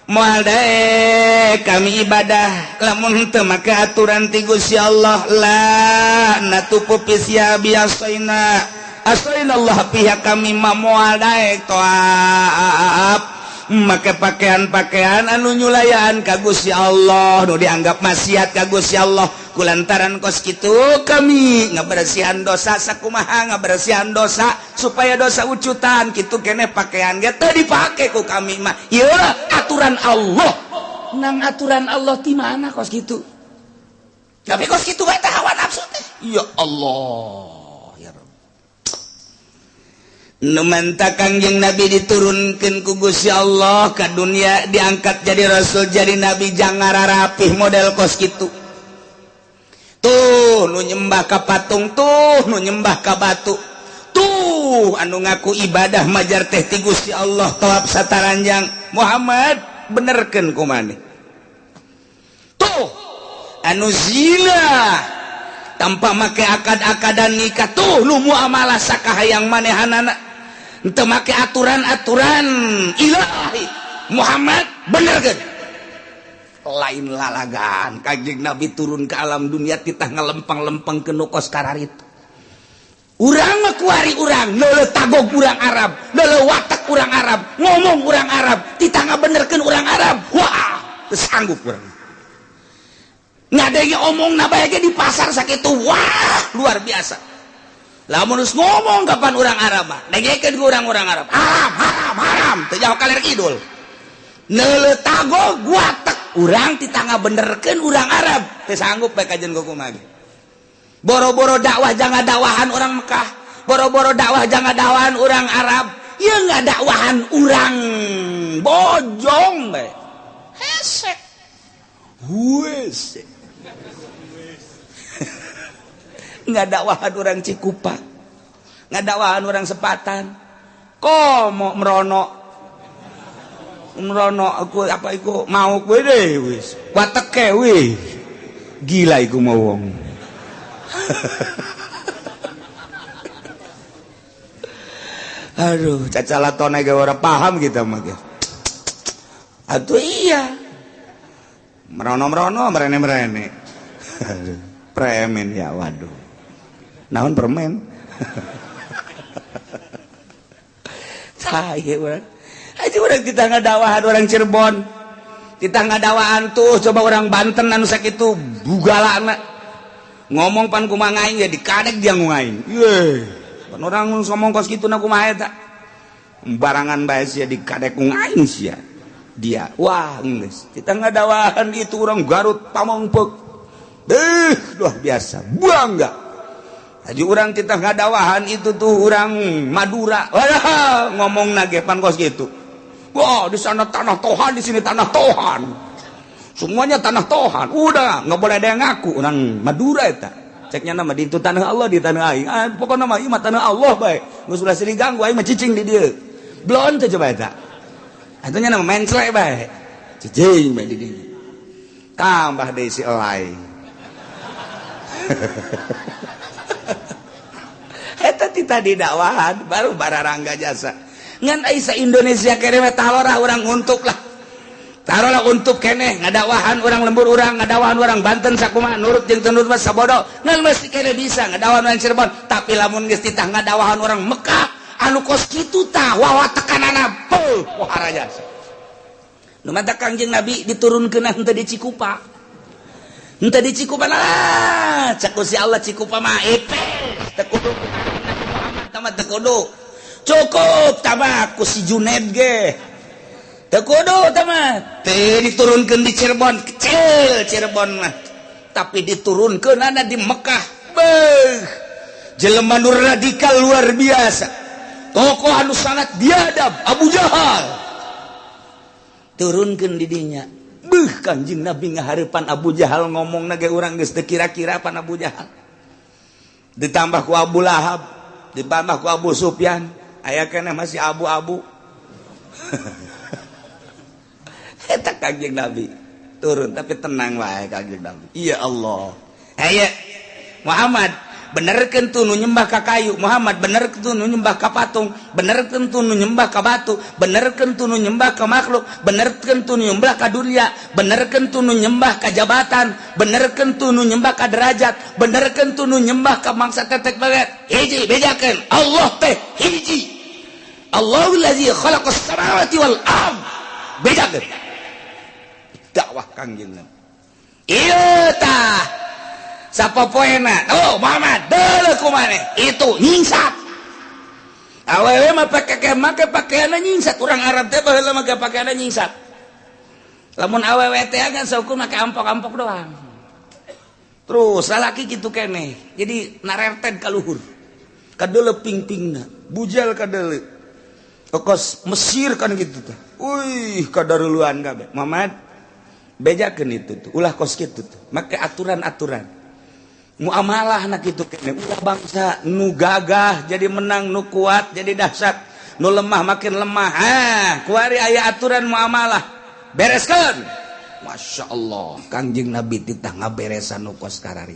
moal daek kami ibadah lamun teu make aturan ti Gusti Allah. La natufu fi tsiyabi asaina asaina Allah, pihak kami mah moal daek toab make pakaian-pakaian anu nyulayaan ka Gusti Allah, nu dianggap maksiat ka Gusti Allah. Kulantaran kos kitu kami ngabersihan dosa. Sakumaha ngabersihan dosa supaya dosa ucutan kitu kene, pakaian ge teu dipake ku kami mah. Ieu aturan Allah. Nang aturan Allah ti mana kos kitu? Tapi kos kitu bae teh hawa nafsu teh. Ya Allah ya Rabb. Numanta Kangjeng Nabi diturunkan ku Gusti Allah ke dunia, diangkat jadi rasul, jadi nabi, jangan rapih model kos gitu. Tuh nu nyembah ka patung, tuh nu nyembah ka batu, tuh anu ngaku ibadah majar teh ti Gusti Allah toab sataranjang. Muhammad, benerkeun ku maneh. Tuh anu zina tanpa make akad-akadan nikah, tuh nu muamalah sakahayang manehanana, teu make aturan-aturan ilahi. Muhammad, bener kan? Lain lalagan Kanjeng Nabi turun ke alam dunia titah ngelempeng-lempeng ke nu kos kararitu. Urang mah kuari urang leuleuh tagog urang Arab, leuleuh watak urang Arab, ngomong urang Arab, titah ngabenerkeun urang Arab. Wah, teu sanggup urang. Ngadenge omong bae di pasar sakitu, wah, luar biasa. Lamun geus ngomong kapan urang Arab mah dengekeun ku urang-urang Arab, haram, haram, haram, teu jauh kaler kidul. Neuleuh tagog guatek urang titangga benerkeun urang Arab teu sanggup bae kajen kumaha. Boro-boro dakwah jangan dakwahan orang Mekah, boro-boro dakwah jangan dakwahan orang Arab, ya nggak dakwahan orang Bojong bae hese hese, nggak dakwahan orang Cikupa, nggak dakwahan orang Sepatan, komo merono merono aku apa iku mau kowe deh wis wateke wih gila iku mau wong. Aduh, cacalatone ge ora paham kita mah ge. Atuh iya. Merono-merono, merene-merene. Aduh, premen ya, waduh. Naon permen? Saya urang. Aja urang kita ngadawahan orang Cirebon. Kita ngadawahan tuh coba orang Banten anu sakitu bugalana. Ngomong pan kumaha aing ya dikadek dia ngungaing. Ye. Pan orang ngomong kos kitu na kumaha eta. Barangan bae sia dikadek ngungaing sia. Dia wah geus. Kita ngadawahan itu orang Garut Pamongpeuk. Deh, luar biasa. Bangga. Haji orang kita ngadawahan itu tuh orang Madura. Wah, ngomong nage pan kos gitu. Wah, di sana tanah Tohan, di sini tanah Tohan. Semuanya tanah Tohan. Udah, nggak boleh ada yang ngaku orang Madura eta. Ceknya nama di itu tanah Allah, di tanah aing. Ah, pokoknya mah ieu mah tanah Allah bae. Geus ulah silih ganggu aing mah cicing di dieu. Belon teh coba eta. Atunya nama menclek bae. Cicing bae di dieu. Tambah deui si elai. Eta ti tadi dakwahan baru bararangga jasa. Ngan ai sa Indonesia kene mah talorah urang untuk lah. Taruhlah untuk keneh ngadakwahan orang lembur, urang ngadakwahan orang Banten sakumaha nurut jeung teu nurut mah sabodo. Ngan mesti kene bisa ngadakwahan orang Cirebon, tapi lamun geus titah ngadakwahan orang Mekah anu kos kitu tah wawa tekanana peuh pohara jasa. Nu matak Kangjeng Nabi diturunkeun henteu di Cikupa. Henteu di Cikupa lah, cek si Allah Cikupa mah ipes teu kudu Nabi Muhammad tah mah teu kudu. Cukup tabah ku si Junaid ge. Teu kudu tah mah. Teu diturunkeun di Cirebon, kecil Cirebon mah. Tapi diturunkeun di Mekah. Beuh. Jelema nu radikal luar biasa. Tokoh anu sangat biadab, Abu Jahal. Turunkeun di dinya. Beuh, Kanjeng Nabi ngahareupan Abu Jahal ngomongna ge urang geus teu kira-kira pan Abu Jahal. Ditambah ku Abu Lahab, ditambah ku Abu Sufyan, aya keneh masih abu-abu. Eta Kangjeng Nabi turun tapi tenang wae Kangjeng Nabi. Ya Allah. Aya Muhammad benerkeun tuh nu nyembah ka kayu, Muhammad benerkeun tuh nu nyembah ka patung, benerkeun tuh nu nyembah ka batu, benerkeun tuh nu nyembah ka makhluk, benerkeun tuh nu nyembah ka dunia, benerkeun tuh nu nyembah ka jabatan, benerkeun tuh nu nyembah ka derajat, benerkeun tuh nu nyembah ka mangsa tetek banget. Hiji bejakeun Allah teh hiji. Allahul ladzi khalaqas samawati wal ard. Bejakeun dakwah Kangjeng Nabi. Ieu tah sapopoena, oh Muhammad deuleuh kumaneh itu nyingsat. Awewe mah pake make pakaianna nyingsat, urang Arab teh baheula make pakaianna nyingsat. Lamun awewe teh kan saukur make ampok-ampok doang. Terus lalaki kitu keneh. Jadi narerted ka luhur. Kadeuleuh ping-pingna, bujal kadeuleuh. Tokos Mesir kan gitu teh. Wih, kadaruluan kabeh. Muhammad bejakeun itu tuh, ulah kos kitu tuh. Make aturan-aturan. Muamalah nak itu kene, ulah bangsa nu gagah jadi menang, nu kuat jadi dahsyat, nu lemah makin lemah. Ah, kuari aya aturan muamalah. Bereskeun. Masya Allah, Kangjeng Nabi titah ngaberesan nu kos karari.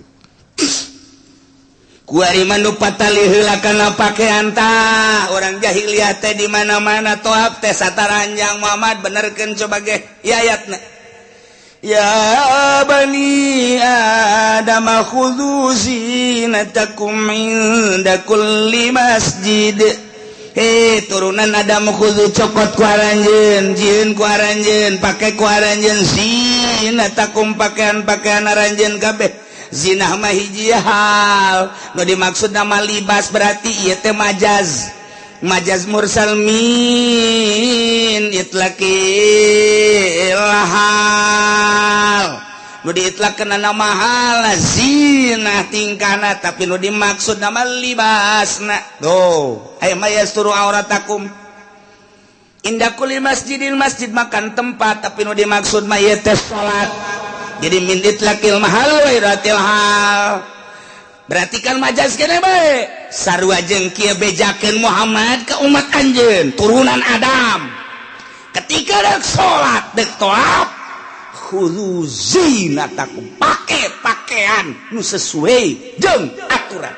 Kuari mah nu patali heula kana pakean tah, urang jahiliyah teh di mana-mana toab teh sataranjang. Muhammad benerkeun coba ge ieu ayatna. Ya bani Adam khudhu zinatakum inda kulli masjid. Hei turunan Adam, khudhu cokot ku aranjeun, jieun ku aranjeun, pake ku aranjeun, zinatakum Zinatakum, pakaian-pakaian aranjeun kabeh. Zinah mah hiji hal, nu dimaksud nama libas, berarti ieu teh majaz, majaz mursal min itlaqil hal. Nu diitlaqkeun nama hal zinah tingkahna, tapi nu dimaksud nama libasna. Tuh, aya ma yasturu auratakum inda kulli masjidin. Masjid makan tempat, tapi nu dimaksud mah ieu teh salat. Jadi min itlaqil mahal wa iradatil hal, berarti kan majaz kene bae. Sarua jeung kieu, bejakeun Muhammad ke umat anjeun turunan Adam ketika dek salat, dek tawaf, khudzu zinatakum, pake pakaian nu sesuai jeung aturan.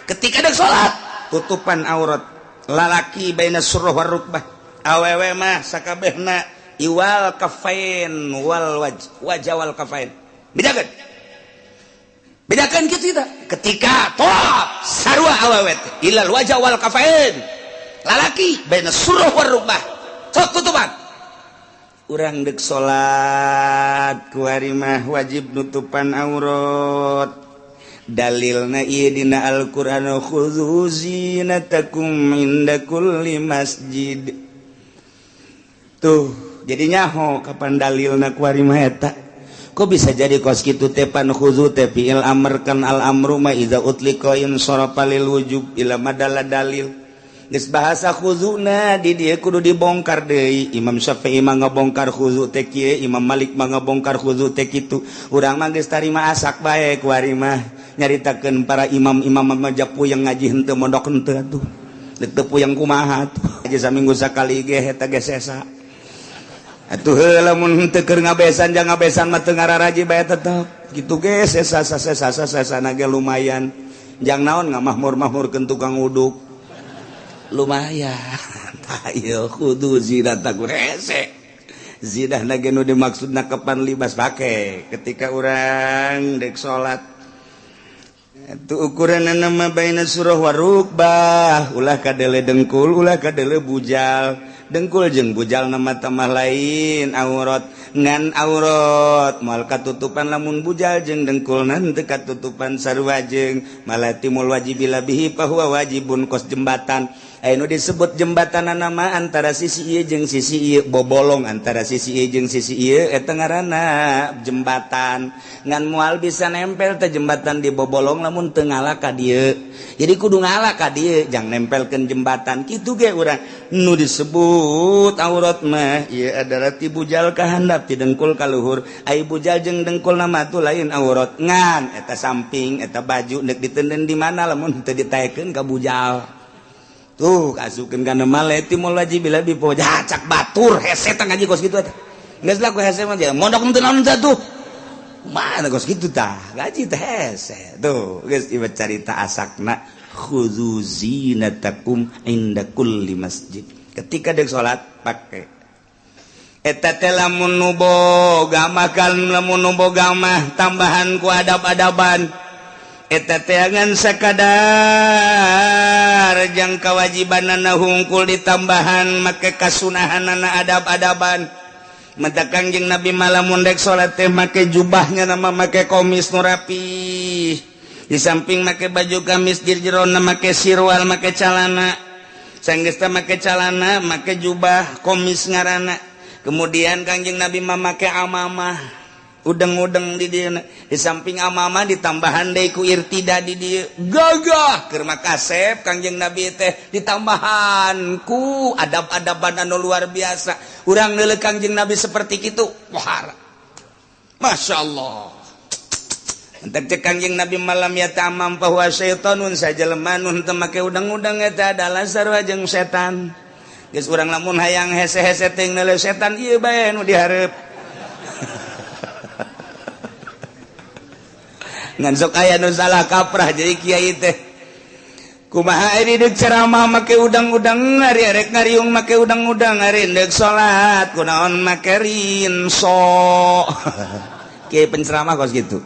Ketika dek salat, tutupan aurat lalaki baina surah warukbah, awewe mah sakabehna iwal kafain wal waj, wajah wal kafain. Bedakan, bedakan gitu kita. Ketika tawaf, sarua awewe teh ilal wajah wal kafain, lalaki baina surah warukbah. Sok tutupan. Urang dek salat kuari mah wajib nutupan aurat. Dalilna ieu dina Al-Qur'an, khudzu zinatakum inda kulli masjid. Tuh, jadi nyaho kapan dalilna kuari mah eta. Kok bisa jadi kos kitu teh? Pan khudzu teh fi'il amr kan, al amru ma idza utliqa insarafa lil wujub ila madalla dalil. Geus bahasa khuzuna di dia kudu dibongkar deui. Imam Syafi'i mah ngabongkar khuzu teh kieu, Imam Malik mah ngabongkar khuzu teh kitu. Urang mah geus tarima asak bae kuari mah. Nyaritakeun para imam-imam mah puyeng ngaji henteu, mondok henteu atuh. Deuk teu puyeng kumaha atuh. Aja saminggu sakali ge eta ge sesa. Atuh heula mun henteu keur ngabesan, jang ngabesan mah teu ngararaji bae tetep. Kitu ge sesa, sesa, sesa, sesa ge lumayan. Jang naon ngamahmur-mahmurkeun tukang uduk. Lumayan. Ayo, khudzu zinatakum, hese zinah lagi nu dimaksud kapan libas pake ketika orang dek salat itu ukuran nama baina surah warukbah, ulah kadele dengkul, ulah kadele bujal. Dengkul jeung bujal nama tamah lain aurat, ngan aurat moal katutupan lamun bujal jeung dengkul nanti katutupan. Sarua jeung ma la yatimmul wajib illa bihi fahuwa wajibun, kos jembatan. Anu disebut jembatan nama antara sisi ieu jeung sisi ieu, bobolong antara sisi ieu jeung sisi ieu, eta ngaranna jembatan. Ngan moal bisa nempel teh jembatan di bobolong lamun teu ngala ka dieu. Jadi kudu ngala ka dieu jang nempelkeun jembatan. Kitu ge urang, nu disebut aurat mah ieu adalah ti bujal ka handap, ti dengkul ka luhur. Ai bujal jeung dengkul nama tuh lain aurat, ngan eta samping eta baju nek ditenden di mana lamun teu ditaekeun ka bujal. Tuh, asupkeun kana ma la yatimmul wajib illa bihi. Cak batur hese teh ngaji kos kitu eta. Geus lah ku hese mah, mondok teu naon tuh. Mana kos kitu tah? Ngaji teh hese. Tuh, geus ieu carita asakna, khudzu zinatakum inda kulli masjid. Ketika dek salat pake eta teh. Lamun nu boga mah kan, lamun nu boga mah tambahan ku adab-adaban eta teangan sakadar jang kewajibanana hungkul, ditambahan make kasunahanana, adab-adaban. Mata Kangjeng Nabi malah mun dek salat teh make jubahnya nama make komis nu rapi, di samping make baju gamis, jerona make sirwal, make calana. Sanggeus make calana, make jubah komis ngarana. Kemudian Kangjeng Nabi mah make amamah, udeng-udeng di dia. Di samping amamah, ditambahan deui ku irtida di dieu, gagah keur kasep Kangjeng Nabi teh, ditambahan ku adab-adaban anu luar biasa. Urang neuleuh Kangjeng Nabi seperti itu, wah, Masya Allah. Entek cek Kangjeng Nabi, ma lam yata'ammam fahuwa syaitonun, sajelema nu teu make udeng-udeng eta adalah sarua jeung setan. Geus, urang lamun hayang hese-hese teh neuleuh setan ieu bae nu dihareup. Ngan sok aya nu salah kaprah, jadi kiai teh kumaha ari deuk ceramah make udang-udang, ari arek ngariung make udang-udang, ari deuk salat kunaon make rinso. Kiai penceramah kos gitu.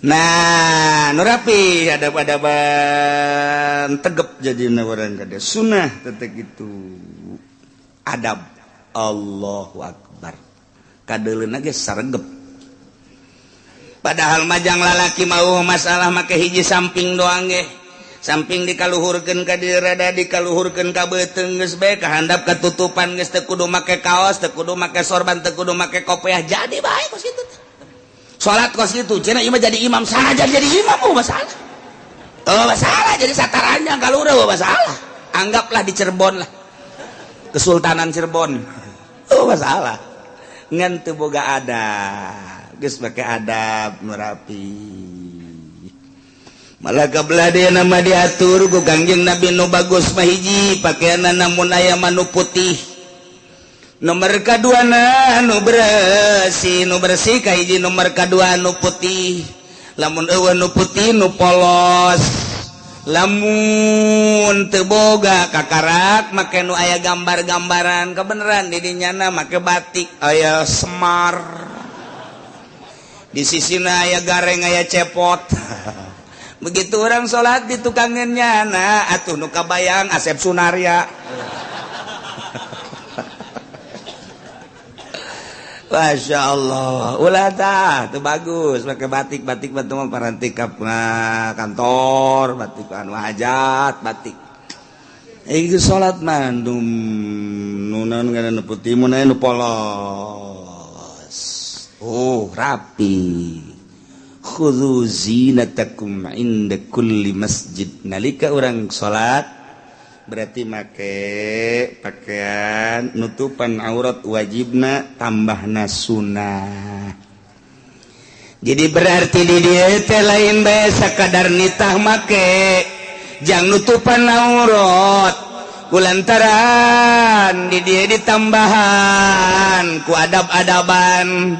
Nah, nu rapi adab-adaban tegep, jadi orang kada sunnah tetep gitu adab. Allahu akbar. Kadeuleuna ge saregep. Padahal majang lalaki mau masalah make hiji samping doang ge. Samping dikaluhurkeun ka dieu, rada dikaluhurkeun ka beuteung, geus bae ka handap katutupan, geus teu kudu make kaos, teu kudu make sorban, teu kudu make kopiah, jadi bae kos kitu. Salat kos kitu cenah ieu mah jadi imam sanajan jadi imam, oh masalah. Oh masalah jadi sataranya kalau udah masalah. Anggaplah di Cirebon lah. Kesultanan Cirebon. Oh masalah. Ngan teu boga adab. Geus make adab nu rapi. Malah kabelah dia nama diatur ku Kangjeng Nabi, nu bagus mah hiji pakaianna namun aya manu putih. Nomor kadua nu bersih, nu bersih kahiji, nomor kadua nu putih. Lamun eueuh nu putih, nu polos. Lamun teu boga, kakarak make nu aya gambar-gambaran. Kebenaran di dinyana make batik aya Semar, di sisina aya Gareng, aya Cepot. Begitu orang sholat di tukangan nyana atuh nu kabayang Asep Sunarya. Masya Allah, ulah tah tuh bagus pakai batik. Batik batu mah paranti ka kantor, batik anu hajat, batik. Eh, salat mah nu naon ngaranna, putih mun aya nu polos. Oh, rapi. Khudhu zinatakum inda kulli masjid. Nalika orang salat berarti make pakaian nutupan aurat wajibna, tambahna sunnah. Jadi berarti di dieu teh lain bae sakadar nitah make jang nutupan aurat, kulantaran di dieu ditambahan ku adab-adaban,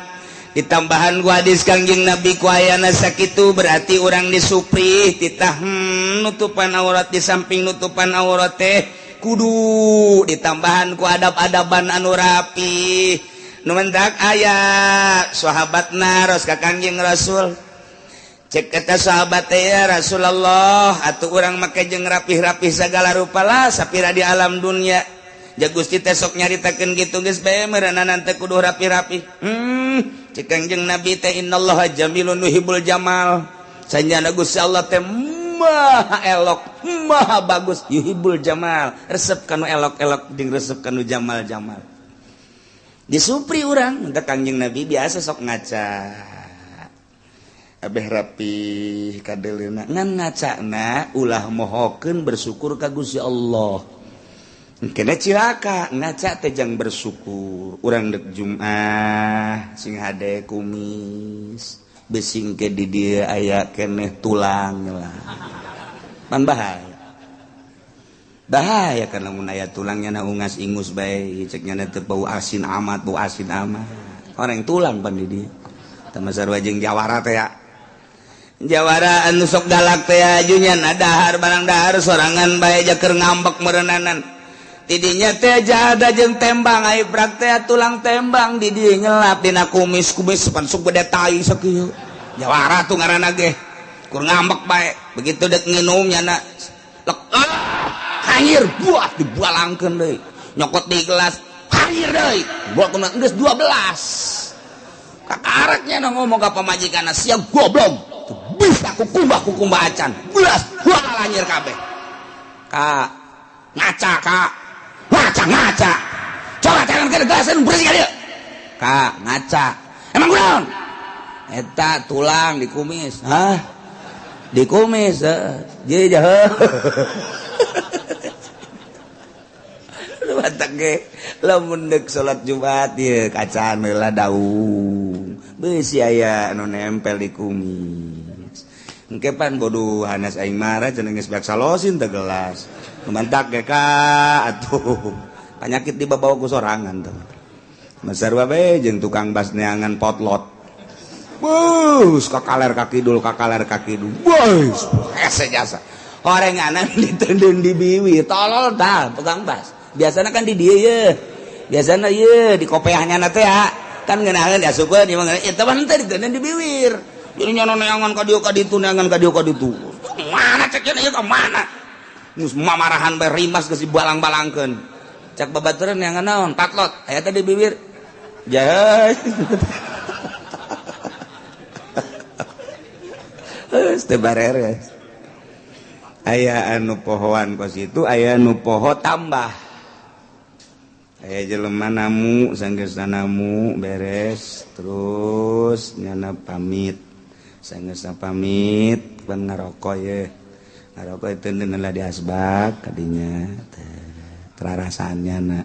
ditambahan ku hadis Kangjeng Nabi, ku ayana sakitu. Berarti orang disuprih titah nutupan aurat, di samping nutupan aurat teh kudu ditambahan ku adab-adaban anu rapi. Nu mentak aya sahabat naros ka Kangjeng Rasul. Cek kata sahabat teh, "Ya Rasulullah, atuh urang make jeung rapih-rapih segala rupa lah sapira di alam dunia." Ja Gusti teh sok nyaritakeun kitu, geus bae meureunana teh kudu rapi-rapi. Cek Kangjeng Nabi teh, "Innallaha jamilun yuhibbul jamal." Sanjana Gusti Allah teh maha elok, maha bagus, yuhibbul jamal, resep kanu elok-elok jeung resep kanu jamal-jamal. Disupri urang untuk Kangjeng Nabi biasa sok ngaca abeh rapi kadeleuna, ngan ngacana ulah mohokeun bersyukur ka Gusti Allah. Kena cilaka ngaca teh jang bersyukur. Urang dek Jumat sing hade kumis, besing ke di dieu aya keneh tulang lah, pan bahaya, bahaya karena mun aya tulangnya na ungas ingus bae. Cek nya teh bau asin amat, bau asin amat orang tulang pan di dieu. Tama sarua jeung jawara teh ya, jawara anu sok galak teh ajunya na dahar barang dahar sorangan bae, jaker ngambek merenanan tidinya teh jada jeung tembang ai prak teh tulang tembang di dieu nyelap dina kumis, kumis pan sok gede tai sakieu. Jawara tuh ngaranna ge kur ngambek bae. Begitu dek nginum nyana lek, ah, hanyir buat dibualangkeun deui, nyokot di gelas hanyir deui, buat kena geus 12 kakaraknya. Na ngomong ka pamajikan, "Sia goblok, bisa kukumbah kukumbah acan belas buah lanyir kabeh." Kak ngaca, kak ngaca, ngaca, coba jangan ke gelasan bersih ka dieu. Kak ngaca, emang kunaon eta tulang di kumis? Hah, di kumis? Jadi jahe batak ge lamun deuk salat Jumat ieu kacaan heula daung, beusi aya anu nempel di kumis. Engke pan bodoh hanas aing marah cenah, geus beak salosin teh gelas. Mantak ge ka atuh penyakit dibawa ku sorangan tuh. Masarwa bae jeung tukang bas neangan potlot. Bus kakaler kakidul, kakaler kakidul. Bus hese jasa. Orenganan diteundeun di biwi, tolol tah tukang bas. Biasanya kan di dieu ye. Biasana ye di kopeahnya teh ya. Kan ngeunaheun diasupkeun ieu mah, eta mah henteu, diteundeun di biwir. Jadi nyono neangan ka dieu ka ditu, neangan ka dieu ka ditu. Mana cek ieu ka mana? Geus mamarahan bae, rimas geus dibalang-balangkeun. Cak babaturan, "Neangan naon?" "Patlot." Aya teh di bibir. Jahat. Geus teu bareres. Aya anu pohoan kos itu, aya anu poho tambah. Aya jelema namu sanggeusna namu beres terus nyana pamit. Sanggeusna pamit pan ngaroko ye. Ngaroko itu lah di asbak kadinya terarasannya na.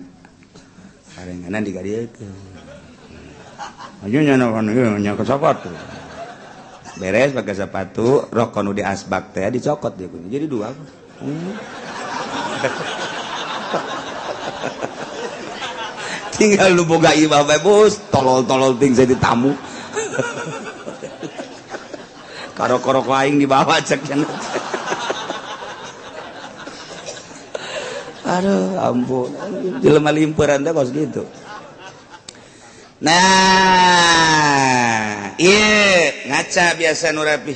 Parenganan digadiekeun. Aju nyana kan ieu nya ke sepatu. Beres pakai sepatu, rokok nu di asbak teh dicokot dia punya. Jadi dua. Tinggal lu boga imah bae bos, tolol-tolol ting jadi tamu. Karok-karok aing dibawa cek cenah. Aduh, ampun. Jelema limpuran teh kos gitu. Nah, iya ngaca biasa nu rapih.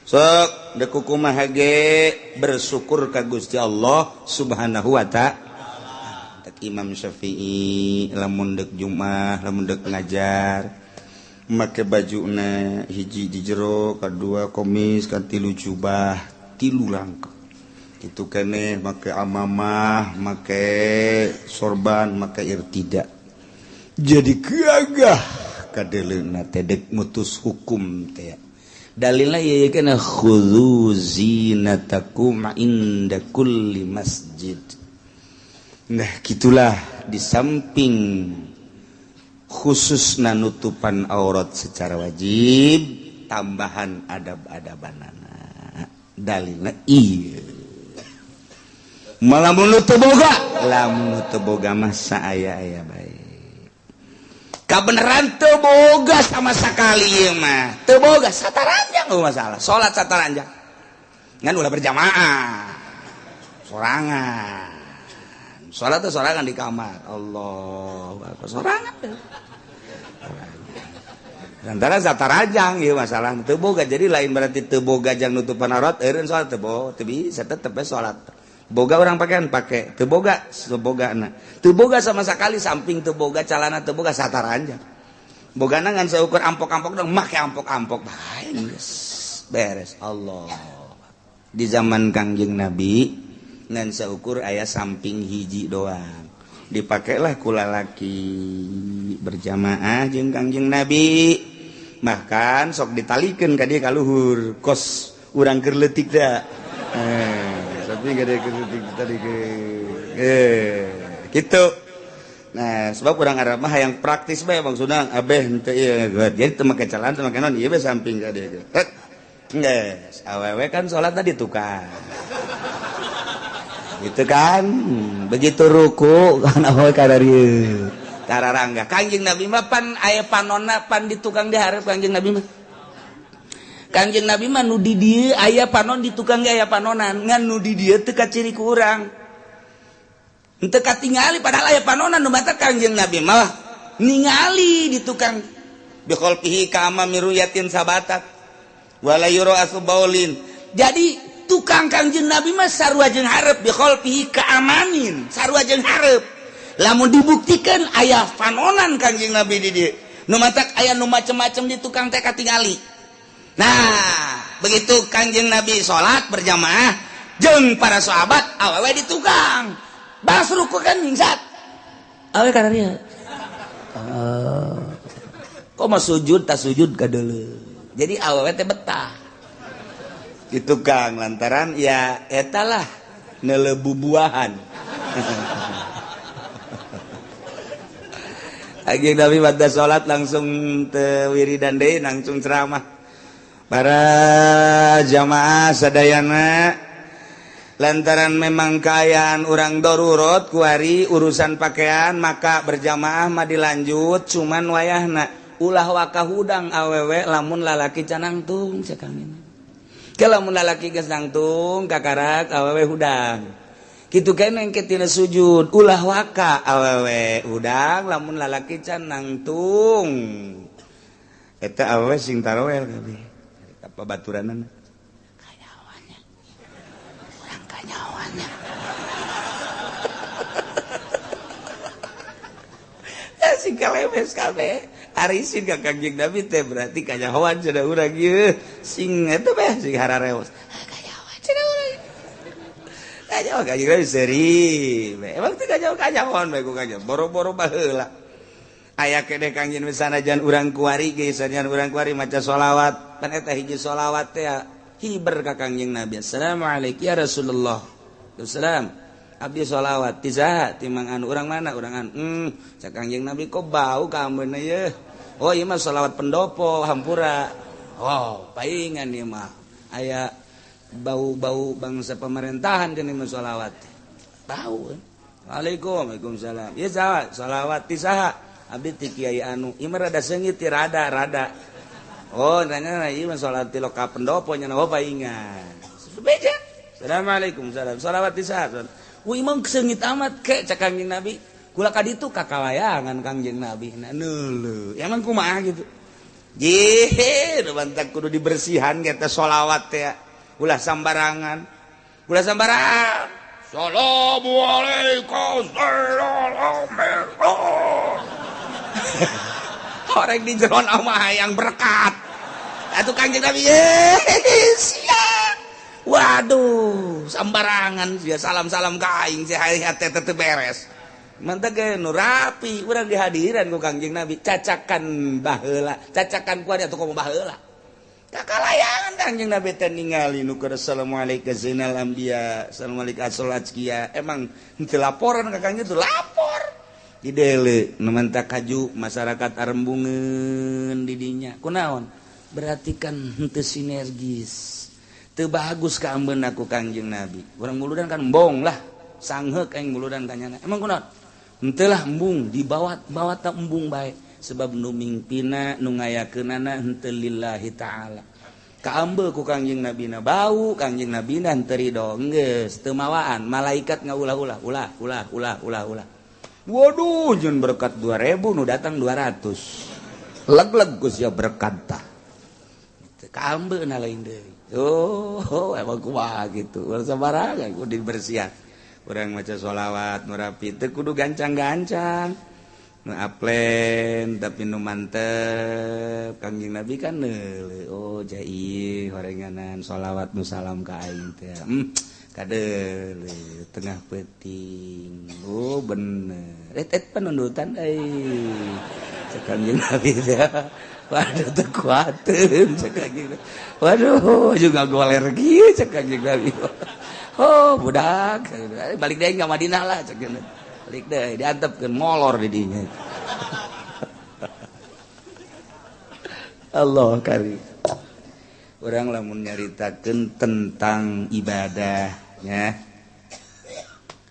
Sok dek kumaha ge bersyukur ka Gusti Allah Subhanahu wa ta'ala. Imam Syafi'i lamun dek Jumat, lamun dek ngajar make bajuna hiji di jero, kadua komis, katilu jubah, tilu langkah. Itu keneh make amamah, make sorban, make irtida. Jadi gagah kadeleuna teh dek mutus hukum teh. Dalilna ieu kana khudzu zinatakum inda kulli masjid. Nah gitulah di samping khususna nutupan aurat secara wajib tambahan adab-adabanana. Dalilna ieu. Malamun nu teu boga, lamun nu teu boga mah saaya-aya bae. Kabeneran teu boga sama sekali ieu mah. Teu boga sataranjang eueuh masalah. Salat sataranjang. Ngan ulah berjamaah. Sorangan. Salat teh sorangan di kamar. Allahu akbar sorangan. Antara sataranjang ieu masalah teu boga. Jadi lain berarti teu boga jang nutupan aurat eureun salat teu boga, teu bisa tetep we salat. Boga orang pakaian pakai, teu boga sebogana. Teu boga sama sekali samping teu boga calana teu boga sataranjang. Bogana ngan saukur ampok-ampok dong make ampok-ampok bae geus beres. Allah. Di zaman Kangjeng Nabi ngan saukur aya samping hiji doang. Dipakailah ku lalaki berjamaah jeung Kangjeng Nabi. Bahkan sok ditalikeun ka dieu ka luhur kos urang keur leutik da. Tapi gak ada tadi ke gitu. Nah, sebab orang Arab mah yang praktis bae maksudna abeh henteu ieu jadi teu make celana teu make naon ieu bae samping ka dieu. Geus, awewe kan salat tadi tukang. Gitu kan? Begitu ruku kan awewe ka dieu. Kararangga. Kangjeng Nabi mah pan aya panonna pan di tukang dihareup Kangjeng Nabi mah. Kangjeng Nabi mah nu di dieu aya panon di tukang ge aya panonan ngan nu di dieu teu kaciri ku urang. Henteu katingali padahal aya panonan nu mata Kangjeng Nabi mah ningali di tukang bi khalfihi ka amami ruyatin sabatat wala yura asbaulin. Jadi tukang Kangjeng Nabi mah sarua jeung hareup bi khalfihi ka amamin sarua jeung hareup. Lamun dibuktikan aya panonan Kangjeng Nabi di dieu nu matak aya nu macem-macem di tukang teh katingali. Nah, begitu Kangjeng Nabi salat berjamaah jeung para sahabat awewe di tukang. Bas ruku kan mingsat. Awewe kana dieu. Kok mah sujud tak sujud kadeuleu. Jadi awewe teh betah. Di tukang lantaran ya eta lah neuleuh bubuahan. Kangjeng Nabi pada salat langsung teu wiridan deui langsung ceramah. Para jamaah sadayana lantaran memang kaayaan urang darurat kuari urusan pakaian maka berjamaah mah dilanjut cuman wayahna ulah waka hudang awewe lamun lalaki canangtung cek kami. Ke lamun lalaki geus nangtung kakarak awewe hudang. Kitu keneh engke tina sujud ulah waka awewe hudang lamun lalaki canangtung. Eta awewe sing tarawel kabeh. Apa baturanan kanyawanya orang kanyawanya Sing kalemes kabeh. Ari isin ka Kangjeng Nabi teh berarti kanyahoan cenah urang ieu. Sing eta beh sing harareos. Kanyahoan cenah urang. Kanyahoan Kangjeng Nabi seuri. Emang teh kanyahoan kanyahoan bae ku kanjeng. Boro-boro baheula. Aya keneh Kangjeng sanajan urang kuari ge sanajan urang kuari maca sholawat. Pan eta hiji sholawat teh hiber ka Kangjeng Nabi. Assalamualaikum ya Rasulullah. Assalam. Abdi sholawat ti saha ti Mang anu urang mana urang anu. Cak Kangjeng Nabi kok bau kaambeuna ye. Oh ieu mah sholawat pendopo hampura. Oh paingan ieu mah. Aya bau-bau bangsa pemerintahan geuning mah sholawat. Bau. Waalaikum waalaikumsalam. Ieu saha sholawat ti saha? Abdi ti kiai anu. Ieu mah rada seungit ti rada-rada. Oh nanya ieu mah sholawat ti loka pendopo nya oh paingan. Beja. Assalamualaikum salam. Sholawat ti saha? Wih imam seungit amat ke cak Kangjeng Nabi. Kula ka ditu kakalayangan Kangjeng Nabi. Nah neuleuh. Emang kumaha gitu. Jih, nu bantak kudu dibersihan ge teh sholawat teh. Ulah sambarangan. Ulah sambarangan. Assalamualaikum. Orang di jeron mah hayang berkat. Atuh Kangjeng Nabi siap. Waduh, sambarangan dia salam-salam ka aing si hayat teh teu beres. Mantap ge nu rapi, urang dihadiran ku Kangjeng Nabi, cacakan baheula, cacakan ku atuh komo baheula. Kakalayangan Kangjeng Nabi teh ningali nu keur assalamualaikum zainal anbiya, assalamualaikum asal azkiya. Emang henteu laporan ka Kangjeng teu lapor. Didele nu mantak kaju masyarakat arembungeun di dinya. Kunaon? Berarti kan henteu sinergis. Teu bagus kaambeun aku Kangjeng Nabi. Urang muludan kan embong lah. Sangheuk aing muludan kanyana. Emang kunaon? Henteu lah embung dibawa-bawa ta embung bae. Sebab nu mingpina nu ngayakeunana henteu lillahi ta'ala. Kaambe ku Kangjeng Nabi na bau, Kangjeng Nabi na henteu ridho. Geus teu mawaan, malaikat ngaulah-ulah, ulah ulah ulah ulah ulah. Waduh, jeung berkat 2000 nu datang 200. Leg-leg geus ya berkat tah. Kaambe na lain deui. Oh, emang kumaha gitu. Urang sabarangan kudu dibersihan. Urang maca sholawat nu rapi teu kudu gancang-gancang. Nu aplen tapi nu mantep. Kangjeng Nabi kan neuleuh. Oh, jai horenganan sholawat nu salam ka aing teh. Kadeuleuh tengah peuting. Oh, bener. Et penundutan euy. Cek Kangjeng Nabi teh. Waduh teu kuateun cek Kangjeng. Waduh juga goler kieu cek Kangjeng Nabi. Oh budak balik deui ka Madinah lah cek Nabi. Balik deui diantepkeun molor di dinya. Allah kari. Urang lamun nyaritakeun tentang ibadahnya.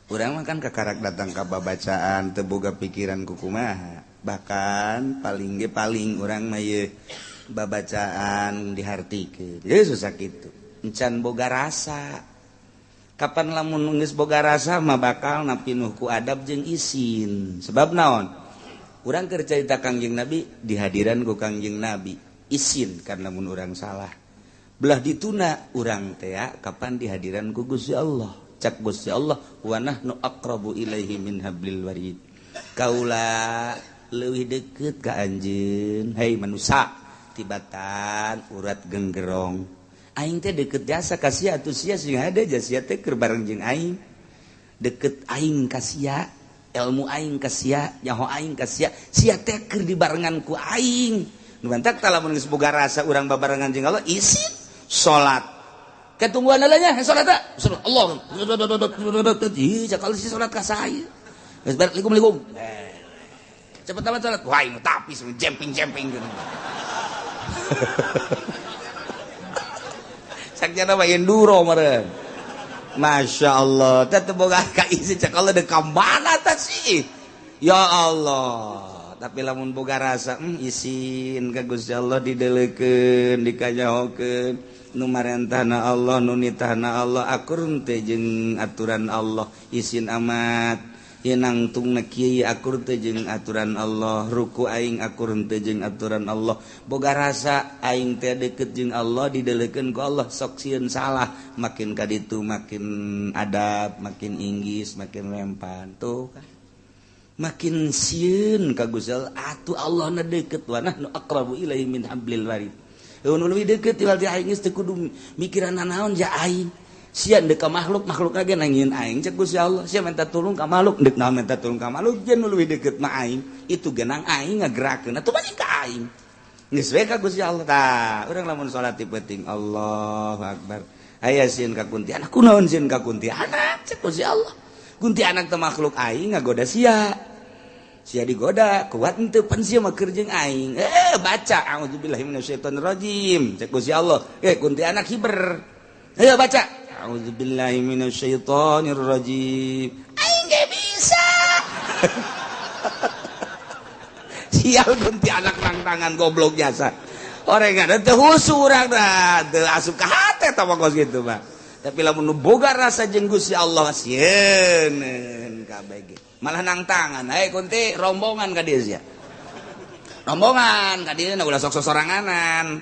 Urang mah kan kakarak datang ka babacaan teu boga pikiran kukumaha. Bahkan paling ge paling urang mah ye babacaan dihartikeun. Ye susah kitu. Encan boga rasa. Kapan lamun geus boga rasa mah bakal napinuh ku adab jeung isin. Sebab naon? Urang keur carita Kangjeng Nabi dihadiran ku Kangjeng Nabi. Isin karena mun urang salah. Belah dituna urang teh kapan dihadiran ku Gusti Allah. Cak Gusti Allah wa nahnu aqrabu ilaihi min hablil warid. Kaula leuwih deket ka anjeun hei manusia tibatan urat genggerong aing teh deket jasa ka sia atuh sia sing hade sia teh keur bareng jeung aing deket aing ka sia ilmu aing ka sia nyaho aing ka sia sia teh keur dibarengan ku aing nu mantak tah lamun geus boga rasa urang babarengan jeung Allah isin salat ketungguan nya salat teh Allah ih cakal si salat ka saya geus balik likum cepet amat salat wah ini tapi jemping-jemping gitu. Sakjana mah enduro meureun. Masya Allah teh teu boga kaisi cek Allah deuk ka mana tah sih. Ya Allah, tapi lamun boga rasa isin ka Gusti Allah dideulekeun, dikanyahokeun nu marentahna Allah, nu nitahna Allah akur teh jeung aturan Allah isin amat. Nangtung kiai akur teh jeung aturan Allah, ruku aing akur teh jeung aturan Allah. Boga rasa aing teh deket jeung Allah dideulekeun ku Allah sok sieun salah, makin ka ditu makin adab, makin inggis, makin lempan tuh kan. Makin sieun ka Gusti Allah atuh, Allah na deket, wa nahnu aqrabu ilaihi min hablil warid. Nu leuwih deket ti aing, geus teu kudu mikiran naon ja aing. Sia deuk ka makhluk, makhluk ge nangieun aing, cek Gusti Allah. Sia minta tulung ka makhluk, deuk naon minta tulung ka makhluk? Jeung nu leuwih deket mah aing. Itu genang aing ngagerakeun atuh balik ka aing. Geus we ka Gusti Allah. Tah, urang lamun salat ti penting, Allahu akbar. Aya sieun ka kuntilanak. Kunaon sieun ka kuntilanak? Cek Gusti Allah. Kuntilanak teh makhluk aing, ngagoda sia. Sia digoda kuat henteu? Pan sia mah keur jeung aing. Eh, baca auzubillahi minasyaitonirrajim, cek Gusti Allah. Eh, kuntilanak hiber. Ayo baca auzubillahi minasyaitonirrajim. Aing ge bisa. Sial, kuntilanak nang tangan, goblok jasa. Orang ada teu husu, urang dah teu asup ka hate tah kos kitu mah. Tapi lamun nu boga rasa jeung Gusti Allah, sieun kabeh ge. Malah nang tangan, "Hey kunti, rombongan ka dieu sia. Rombongan ka dieu, ulah sok sosoranganan.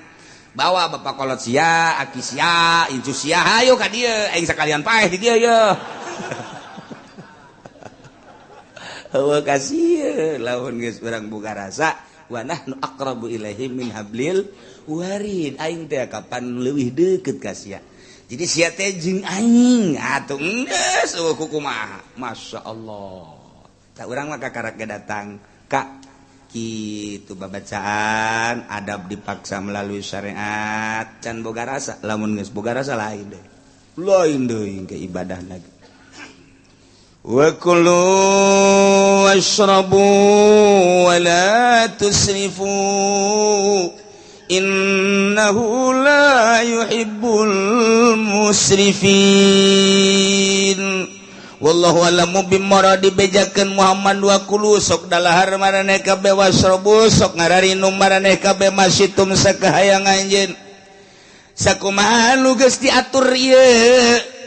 Bawa bapak kolot sia, aki sia, incu sia, hayu ka dieu, aing sakalian paeh di dieu ye." Eueuh kasih lamun geus urang boga rasa wa nahnu aqrabu ilaihi min hablil warid, aing teh kapan leuwih deukeut ka sia. Jadi sia teh jeung aing atuh geus eueuh kumaha. Masya Allah. Tak, urang mah kakarak ge datang ka kitu babacaan adab dipaksa melalui syariat, can boga rasa. Lamun geus boga rasa, lain deh, lain deui ke ibadah lagi. Wa kulu washrabu wa la tusrifu innahu la yuhibbul musrifin. Wallahu a'lamu bimuradi. Bejakeun Muhammad, wa kulu, sok dalahar maraneh kabeh, wasrobu, sok ngararinum maraneh kabeh, masyitum, sakahayang anjeun. Sakumaha nu geus diatur ieu,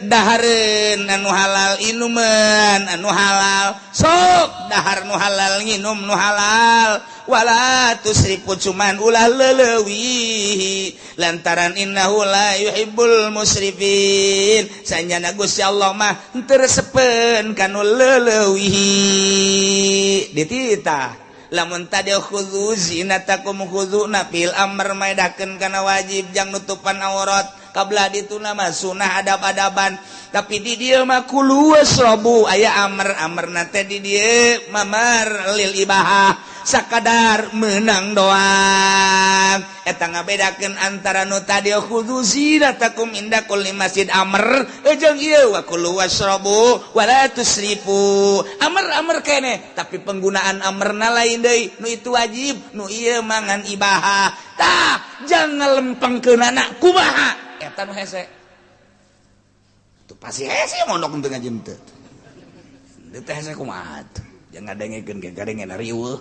dahareun anu halal, inuman anu halal, sok dahar nu halal, nginum nu halal. Wala tusrifu, cuman ulah leleuwih, lantaran innahu la yuhibbul musrifin, sanyana Gusti Allah mah teu resepeun kanu leleuwih. Dititah lamun tadi khudzu zinatakum, khudzu na fi'il amr maedakeun kana wajib jang nutupan aurat, kabla ditu nama sunah adab-adaban. Tapi di dieu mah kulu wasrobu aya amr, amrna teh di dieu mamar lil ibahah, sakadar menang doang. Eta ngabedakeun antara nu tadi khudzu zinatakum inda kulli masjid, amr, jeung ieu wa kulu wasrobu wala tusrifu, amr amr kene, tapi penggunaan amrna lain deui. Nu itu wajib, nu ieu mangan ibahah. Tah, jangan lempengkeunana kumaha, eta nu hese. Tuh pasti hese mondok teu ngaji teu. Teu hese kumaha tuh? Jangan ngadengekeun ge gadengeun riweuh.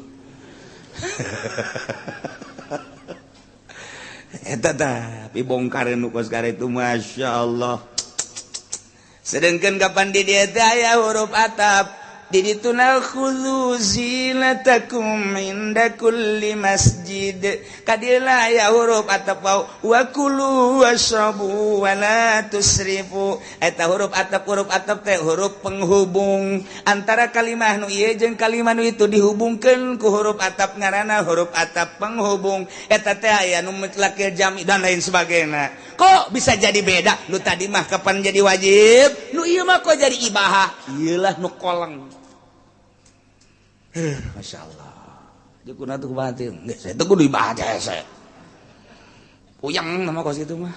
Eta tah dibongkar nu kos itu, Masya Allah. Sedangkan kapan di dieu teh aya huruf ataf di dituna, khudzu zinatakum inda kulli masjid, kadila aya huruf ataf wa kulu wasrabu wa la tusrifu. Eta huruf ataf, huruf ataf teh huruf penghubung antara kalimah nu ieu jeung kalimah nu itu, dihubungkeun ku huruf ataf, ngaranna huruf ataf penghubung. Eta teh aya nu mutlakil jami dan lain sebagainya. Kok bisa jadi beda? Nu tadi mah kapan jadi wajib, nu ieu mah kok jadi ibahah? Ieulah nu koleng. Masya Allah. Dia kuna tuh kumaha? Geus saya kudu dibaca hese. Puyeng nama kos itu mah.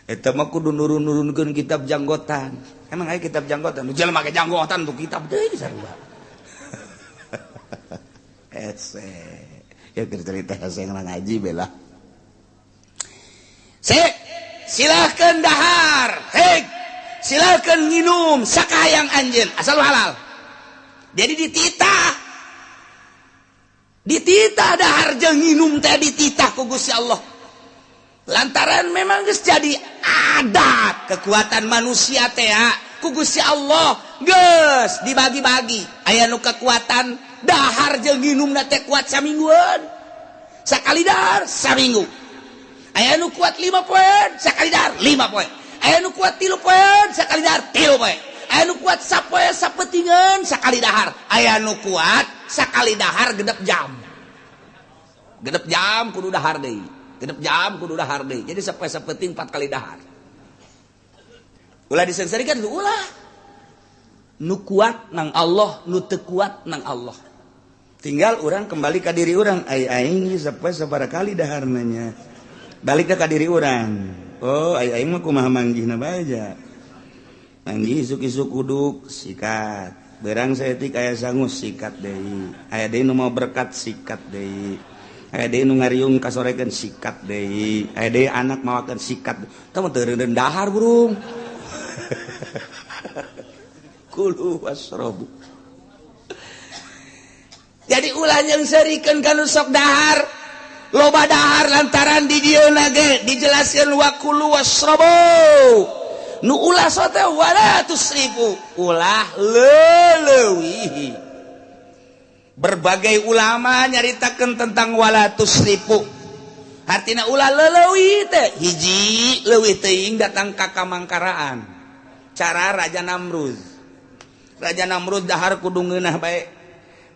Eta mah kudu nurun-nurunkeun kitab janggotan. Emang aya kitab janggotan? Nu jelema make janggotan tuh kitab deui sarua. Hese. Ya keur cerita hese ngaji bela. Sek, silahkan dahar. Hei, silahkan minum sakayang anjeun asal halal. Jadi dititah, dititah dahar jeung nginum teh, dititah ku Gusti Allah, lantaran memang geus jadi adat kekuatan manusia teh ku Gusti Allah geus dibagi-bagi. Aya nu kekuatan dahar jeung nginum teh kuat samingguan, sakali dahar saminggu. Aya nu kuat 5 poe, sakali dahar 5 poe. Aya nu kuat 3 poe, sakali dahar 3 poe. Aya nu kuat sapoe sapetingan sakali dahar, aya nu kuat sakali dahar genep jam. Genep jam kudu dahar deui. Genep jam kudu dahar deui. Jadi sapoe sapeting 4 kali dahar. Ulah disengsarikan ulah. Nu kuat nang Allah, nu teu kuat nang Allah. Tinggal orang kembali ke diri orang, ai aing sapoe sabaraha kali daharna nya. Balik ke diri orang. Oh, ai aing mah kumaha manggihna bae ja. Manggih isuk-isuk uduk sikat. Berang saeutik aya sangu sikat deui. Aya deui nu mau berkat sikat deui. Aya deui nu ngariung kasorekeun sikat deui. Aya deui anak mawakeun sikat. Tah mah teu reundeun dahar burung. Kulu wasrobu. Jadi ulah nyeungseurikeun ka nu sok dahar. Loba dahar lantaran di dieu ge dijelaskeun wa kulu wasrobu. Nu ulah sote wala tusrifu, ulah leulewihi. Berbagai ulama nyaritakeun tentang wala tusrifu. Artina ulah leulewi teh hiji leuwih teuing datang ka kamangkaraan. Cara Raja Namrud. Raja Namrud dahar kudu ngeunah bae.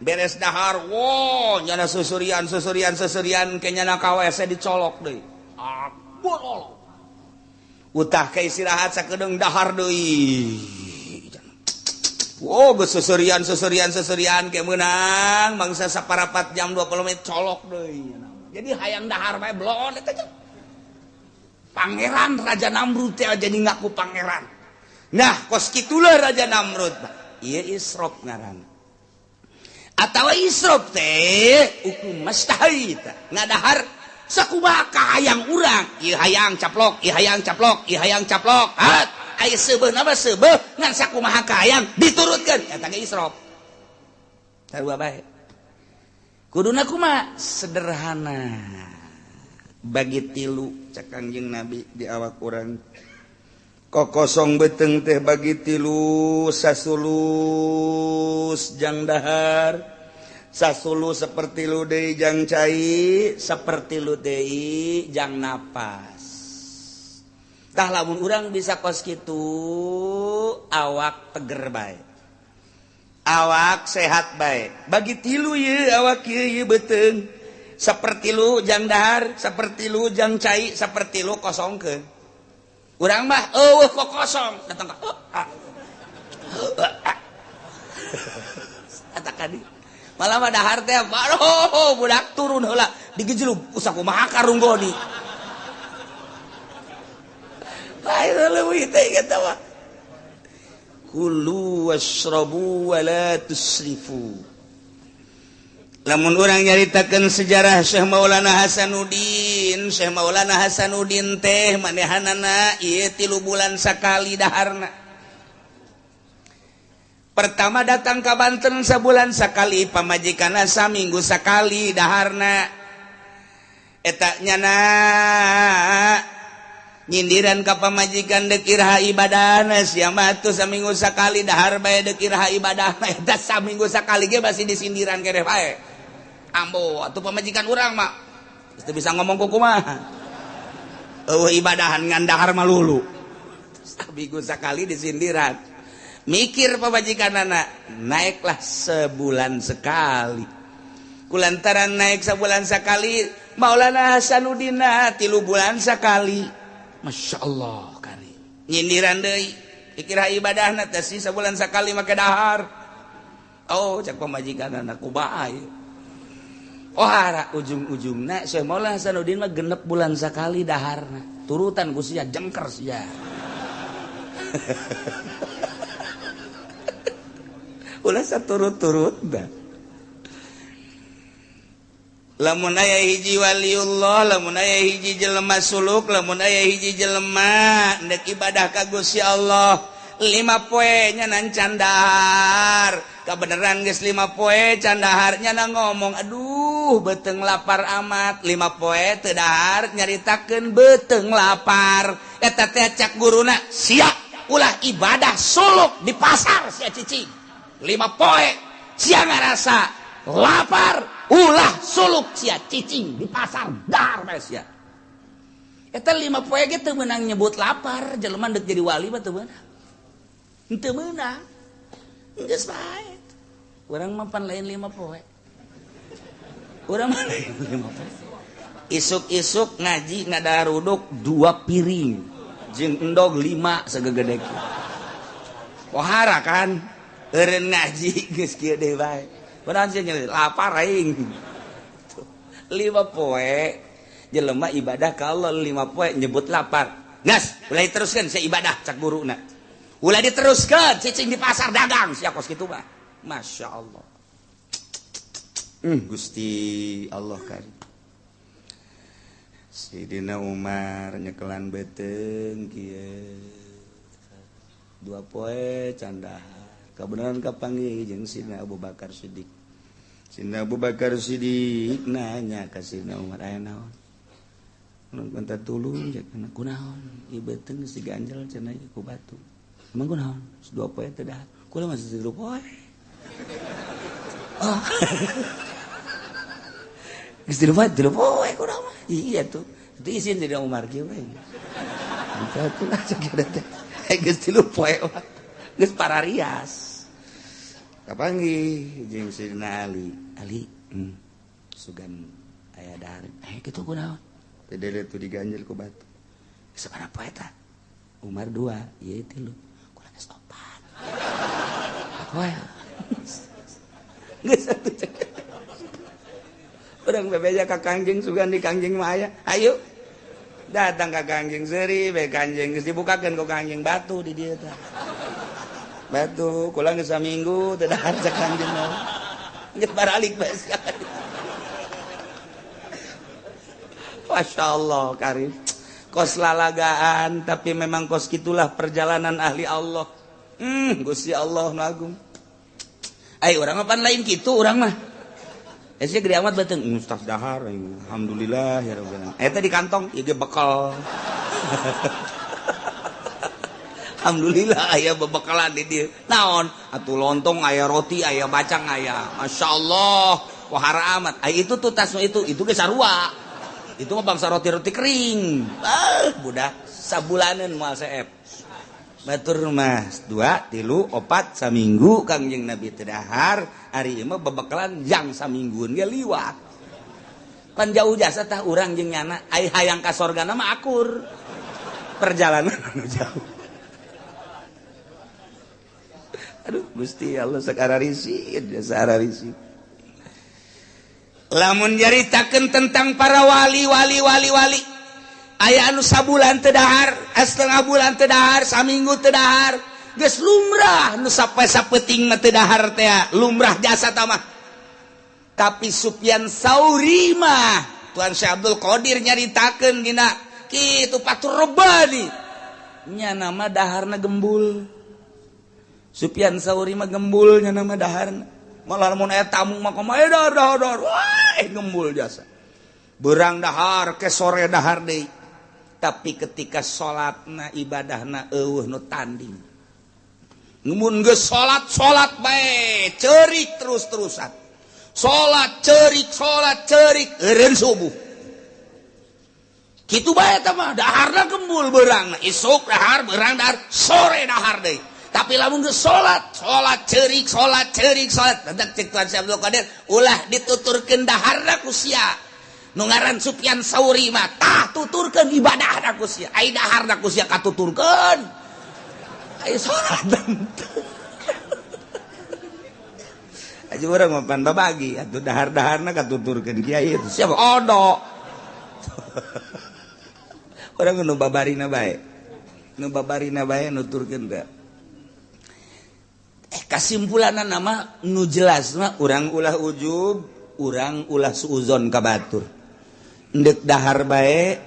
Beres dahar, wo nyana susurian susurian susurian ke nyana ka WC dicolok deui. Ah, bolol. Utah ke istirahat sakedeung dahar deui. Wo geus susurian susurian susurian ke meunang mangsa saparapat jam 20 menit colok deui. Jadi hayang dahar bae blon eta. Pangeran Raja Namrud teh jadi ngaku pangeran. Nah, kos kitulah Raja Namrud. Ieu israf ngaran. Atawa israf teh hukum mastahaita ngadahar sakumaha kahayang urang, ieu hayang caplok, ieu hayang caplok, ieu hayang caplok. Hat, aya seubeuh mah seubeuh ngan sakumaha kahayang diturutkeun eta ge israf. Sarua bae. Kuduna kumaha? Sederhana. Bagi tilu cek Kangjeng Nabi di awak urang. Kokosong beteng teh bagi tilu sasulus jang dahar, sasulu seperti lu deui jang cai, seperti lu deui jang napas. Tah lamun urang bisa kos kitu awak teger bae, awak sehat bae. Bagi tilu ye awak ieu ye beteng, seperti lu jang dahar, seperti lu jang cai, seperti lu kosongkeun. Urang mah eueuh kok kosong datang ka eta kadi malah mah dahar teh aduh budak turun heula digejlug usakumaha karunggoni. Lain leuwih teh eta mah. Kulu wasrabu wa la tusrifu. Lamun urang nyaritakeun sejarah Syekh Maulana Hasanuddin, Syekh Maulana Hasanuddin teh manehanana ieu 3 bulan sakali daharna. Pertama datang ka Banten sabulan sakali, pamajikanna saminggu sakali daharna. Eta nyana nyindiran ka pamajikan deuk iraha ibadahna sia mah atuh saminggu sakali dahar bae deuk iraha ibadahna eta saminggu sakali ge masih disindiran keneh bae. Ambo atuh pamajikan urang mah geus teu bisa ngomong kumaha. Eueuh ibadahan ngan dahar malulu. Saminggu sakali disindiran. Mikir pamajikanana naiklah sebulan sekali. Kulantaran naik sebulan sekali Maulana Hasanuddin 3 bulan sekali. Masya Allah kari nyindiran deui dikira ibadahna teh sih sabulan sakali make dahar. Oh cek pamajikanana kumaha ieu. Oh hara ujung-ujungna Syekh Maulana Hasanuddin mah 6 bulan sakali daharna. Turutan ku sia jengker sia. Ulah saturut-turut dah. Lamun aya hiji waliullah, lamun aya hiji jelema suluk, lamun aya hiji jelema ndek ibadah ka Gusti Allah 5 poe nya nan candahar. Kabeneran geus 5 poe candahar nya na ngomong aduh beuteung lapar amat 5 poe teu dahar nyaritakeun beuteung lapar. Eta teh cak guruna sia ulah ibadah suluk di pasar sia cicing 5 poe sia ngarasa lapar ulah suluk sia cicing di pasar dahar bae sia. Eta 5 poe ge teu meunang nyebut lapar, jelema deuk jadi wali mah teu meunang. Henteu meunang. Geus bae. Urang mah pan lain 5 poe. Urang mah lain 5 poe. Isuk-isuk ngaji ngadaruduk 2 piring jeung endog 5 sagegede kieu. Pohara kan eureun ngaji geus kieu deui bae. Kunaon sih lapar aing. 5 poe jelema ibadah ka Allah 5 poe nyebut lapar. Gas, ulah diteruskeun sia ibadah cak guruna. Ulah diteruskeun cicing di pasar dagang sia kos kitu mah. Masya Allah. Gusti Allah karim. Sidina Umar nyekelan beuteung kieu. 2 poe candahar. Kabeneran kapanggih jeung Sidina Abu Bakar Siddiq. Sidina Abu Bakar Siddiq nanya ka Sidina Umar aya naon? Mun minta tulung cek kunaon? Ieu beuteung geus diganjel cenah ku batu. Emang kunaon? 2 poe teu dahar. Kula masih 3 poe. Oh. Geus 3 poe, 3 poe kunaon mah. Iya tuh. Itu izin Sidina Umar kieu we. Minta tulung cek teh. Geus 3 poe mah. Geus pararias. Kapanggih jeung Sidina Ali. Ali, sugan aya dahar. Kitu kunaon? Teu tuh diganjel ku batu. Sabaraha poe eta? Umar 2, ieu 3. Kula geus 4. Poe. Geus atuh cek. Urang bebeja ka Kangjeng sugan di Kangjeng mah aya. Ayo. Datang ka Kangjeng seuri be Kangjeng geus dibukakeun ku Kangjeng batu di dieu tah. Batu kula geus saminggu teu dahar cek Kangjeng mah. Geus baralik bae sia. Masya Allah karim. Kos lalagaan tapi memang kos gitulah perjalanan ahli Allah. Gusti Allah nu agung. Ai urang mah pan lain kitu urang mah. Sia gede amat beuteung ustaz dahar alhamdulillah ya rabbil alamin. Eta di kantong ieu ge bekal. Alhamdulillah aya bebekalan di dieu. Naon? Atuh lontong aya roti aya bacang aya. Masyaallah, wahara amat. Ai itu tuh tas itu ge sarua. Itu mah bangsa roti-roti kering. Ah, budak sabulaneun moal seep. Batur mah 2, 3, 4 saminggu Kangjeng Nabi teu dahar, ari ieu mah bebekalan jang saminggueun ge liwat. Pan jauh jasa tah urang jeung nyana, ai hayang ka sorgana mah akur. Perjalanan anu jauh. Aduh Gusti Allah sakararisi, sakararisi. Lamun nyaritakeun tentang para wali wali wali wali aya anu sabulan teu dahar, setengah bulan teu dahar, saminggu teu dahar, geus lumrah nu sampai sapeuting mah teu dahar teh, lumrah jasa tah mah. Tapi Sufyan Sauri mah Tuan Syekh Abdul Qadir nyaritakeun dina kitu Fathur Rabbani nya nama daharna gembul. Sufyan Sauri mah gembul nya nama daharna. Malah mun aya tamu mah kumaha dahar dahar dahar. Wah, gembul jasa. Berang dahar ke sore dahar deui. Tapi ketika salatna ibadahna eueuh nu tanding. Mun geus salat salat bae ceurik terus-terusan. Salat ceurik salat ceurik eureun subuh. Kitu bae eta mah daharna gembul beurangna. Isuk dahar beurang dahar sore dahar deui. Tapi lamun geus salat, salat ceurik, salat ceurik, salat. Tetep cek Tuan Syekh Abdul Qadir, ulah dituturkeun daharna ku sia. Nu ngaran Sufyan Sauri mah tah tuturkeun ibadahna ku sia. Ai daharna ku sia katuturkeun. Ai salat teu. Aja urang mah pan babagi atuh dahar-daharna katuturkeun kiai itu. Siapa odo. Urang nu babarina bae. Nu babarina bae nuturkeun teh. Kasimpulan nama nu jelas mah urang ulah ujub, urang ulah suuzon ka batur. Endek dahar bae,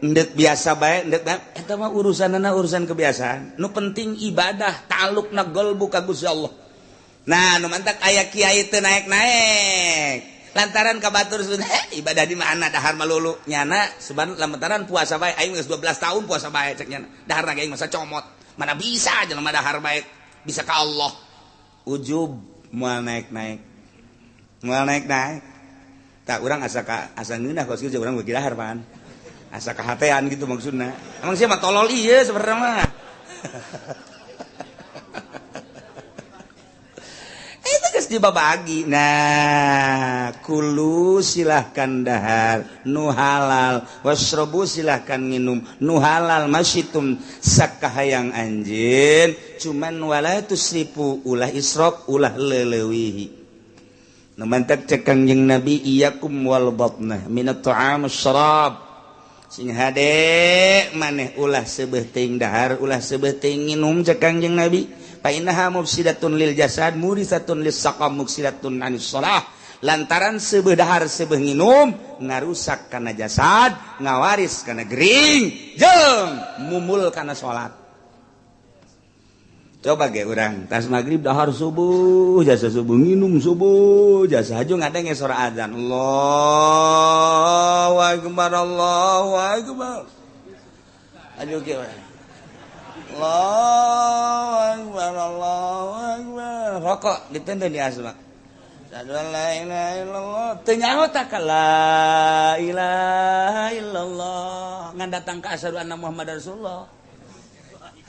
endek biasa bae, endek eta mah urusanana urusan kebiasaan. Nu penting ibadah, ta'alluqna qalbu ka Gusti Allah. Nah, nu mantak aya kiai teu naek-naek. Lantaran ka batur ibadah di mana dahar malulu nyana seban lantaran puasa bae aing geus 12 tahun puasa bae cek nyana. Daharna ge aing masa comot. Mana bisa jelema dahar bae bisa ka Allah. Ujub moal naik-naik. Moal naik-naik. Tak urang asa ka asa ngeunah kos kieu urang beuki dahar pan. Asa kahatean gitu maksudna. Emang sia mah tolol ieu sebenarnya mah. Geus dibabagi. Nah, kulu silahkan dahar nu halal, wasrobu silahkan minum nu halal, masyitum sakahayang anjeun, cuman wala tusrifu, ulah israf, ulah leulewihi. Nu mantak cek Kangjeng Nabi, iyyakum wal batnah minat ta'am syarab, sing hade maneh ulah seubeuh teuing dahar, ulah seubeuh teuing nginum, cek Kangjeng Nabi, fa innaha mufsidatun lil jasad, murisatun lis saqam, muksidatun anis shalah. Lantaran seubeuh dahar, seubeuh nginum ngarusak kana jasad, ngawaris kana gering, jeung mumul kana salat. Coba ge urang tas maghrib dahar subuh jasa, subuh nginum subuh jasa, haju ngadenge suara azan, Allahu akbar, Allahu akbar, aduh kieu, Allahu akbar, Allahu akbar, rokok ditenden di asma. Asyhadu an la ilaha illallah, teu nyaho tak la ilaha illallah, ngan datang ka asyhadu anna Muhammadar Rasulullah.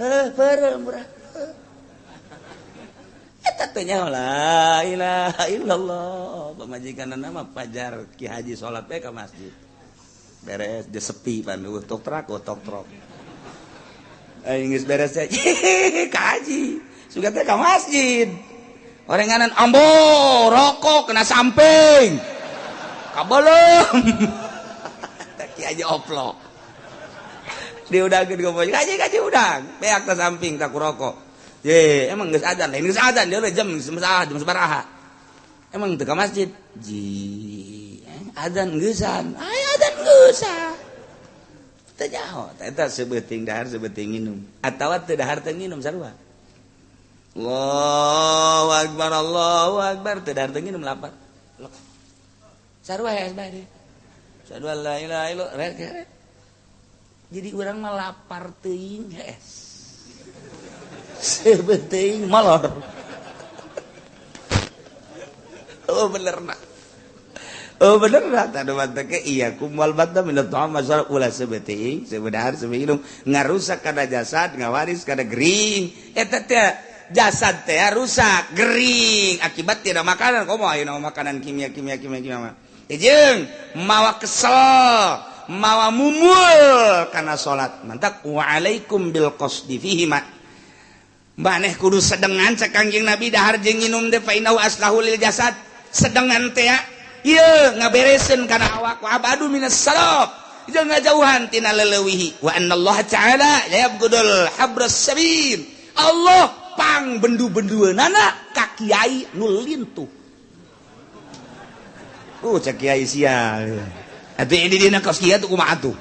Heuh, peureum murah. Eta teu nyaho la ilaha illallah. Pamajikanna mah pajar Ki Haji salat we ka masjid. Beres dia sepi pan, tok trak tok trok. Aing geus beres teh ka haji. Sugan teh ka masjid. Orenganan ambo rokok kena samping. Kabelum. Ki Haji oplo. Diudangkeun ku kaji kaji udang. Beak ke samping tak rokok. Ye, emang geus adzan, lain geus adzan dia jam jam sabaraha. Emang teu ka masjid? Ji, adzan geusan. Ay, adzan geusan. Teu nyaho, eta sebeuting dahar, sebeuting nginum. Atawa teu dahar, teu nginum sarua. Allahu akbar, Allahu akbar, teu dahar, teu nginum, lapar. Sarua ya bae. Asyhadu an la ilaha illallah. Jadi urang mah lapar teuing hees. Sebeuting molor. Oh bener nak. Oh bener nak. Tadu manteke iya kumal batta min ta'am masal, ulah sebeuting, sebedahar, sebeuting ngarusak kana jasad, ngawaris kana gering. Eta teh jasad teh rusak, gering akibat tidak makanan. Komo ayeuna makanan kimia kimia kimia kimia mah. Jeung mawa kesel, mawa mumul kana salat. Mantak wa alaikum bil qasdi fihi ma. Maneh kudu sedengan cek Kangjeng Nabi dahar jeung nginum teh, fa innahu aslahu lil jasad. Sedengan teh ieu ngabereseun kana awak, wa abadu minas salaf, jeung ngajauhan tina leleuwihi, wa annallaha ta'ala la yabghudul habras sabil. Allah pang bendu-bendueunana ka kiai nu lintuh. Cek kiai sial. Atuh ini dina kos kieu tuh kumaha atuh?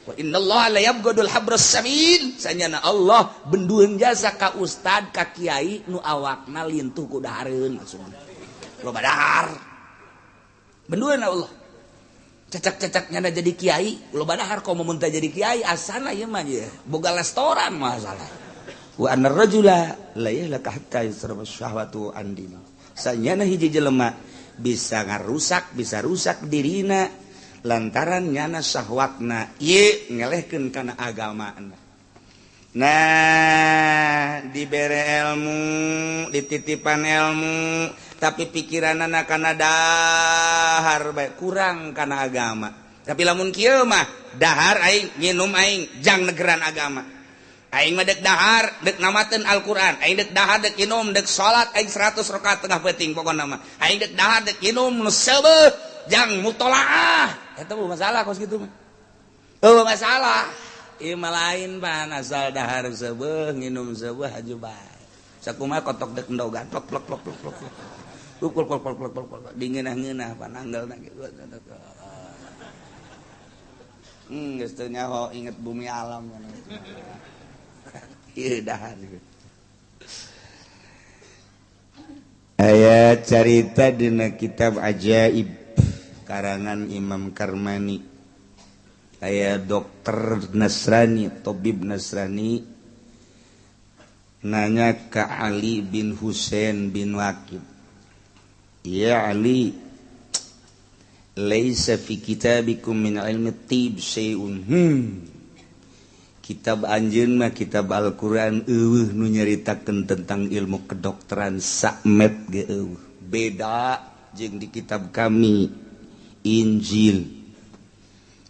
Wa innallaha la yabghadul habras sabil. Sanyana Allah bendueun jasa ka ustad, ka kiai nu awakna lintuh ku dahareun, maksudna. Loba dahar. Bendueun Allah. Cecak-cecak nyana jadi kiai, loba dahar, komo mun jadi kiai asana ieu mah ye. Boga restoran masalah. Wa annar rajula la yahlaka hatta yusrafa syahwatu an dini. Sanyana hiji jelema bisa ngarusak, bisa rusak dirina lantaran nyana syahwatna ieu ngelehkeun kana agamana. Nah, dibere ilmu, dititipan ilmu, tapi pikiranana kana dahar bae, kurang kana agama. Tapi lamun kieu mah dahar aing, nginum aing, jang negeran agama. Aing mah dek dahar, dek namateun Al-Qur'an. Aing dek dahar, dek inum, dek salat aing 100 rakaat tengah peuting pokona mah. Aing dek dahar, dek inum nu seubeuh jang mutolaah. Eta mah masalah kos kitu mah. Oh masalah. Ieu mah lain pan, asal dahar seubeuh, nginum seubeuh, haju bae. Sakumaha kotok dek endogan plok plok plok plok plok. Plok plok plok plok plok plok. Dingeunah-ngeunah pananggelna kitu. Geus teu nyaho inget bumi alam. Ieu dahar. Aya carita dina kitab Ajaib karangan Imam Karmani. Aya dokter Nasrani, tabib Nasrani nanya ke Ali bin Husain bin Waqid. Ya Ali, laisa fi kitabikum min ilmi tib syai'un. Kitab anjeun mah, kitab Al-Qur'an, euweuh nu nyaritakeun tentang ilmu kedokteran, sakmet ge euweuh. Beda jeung di kitab kami, Injil.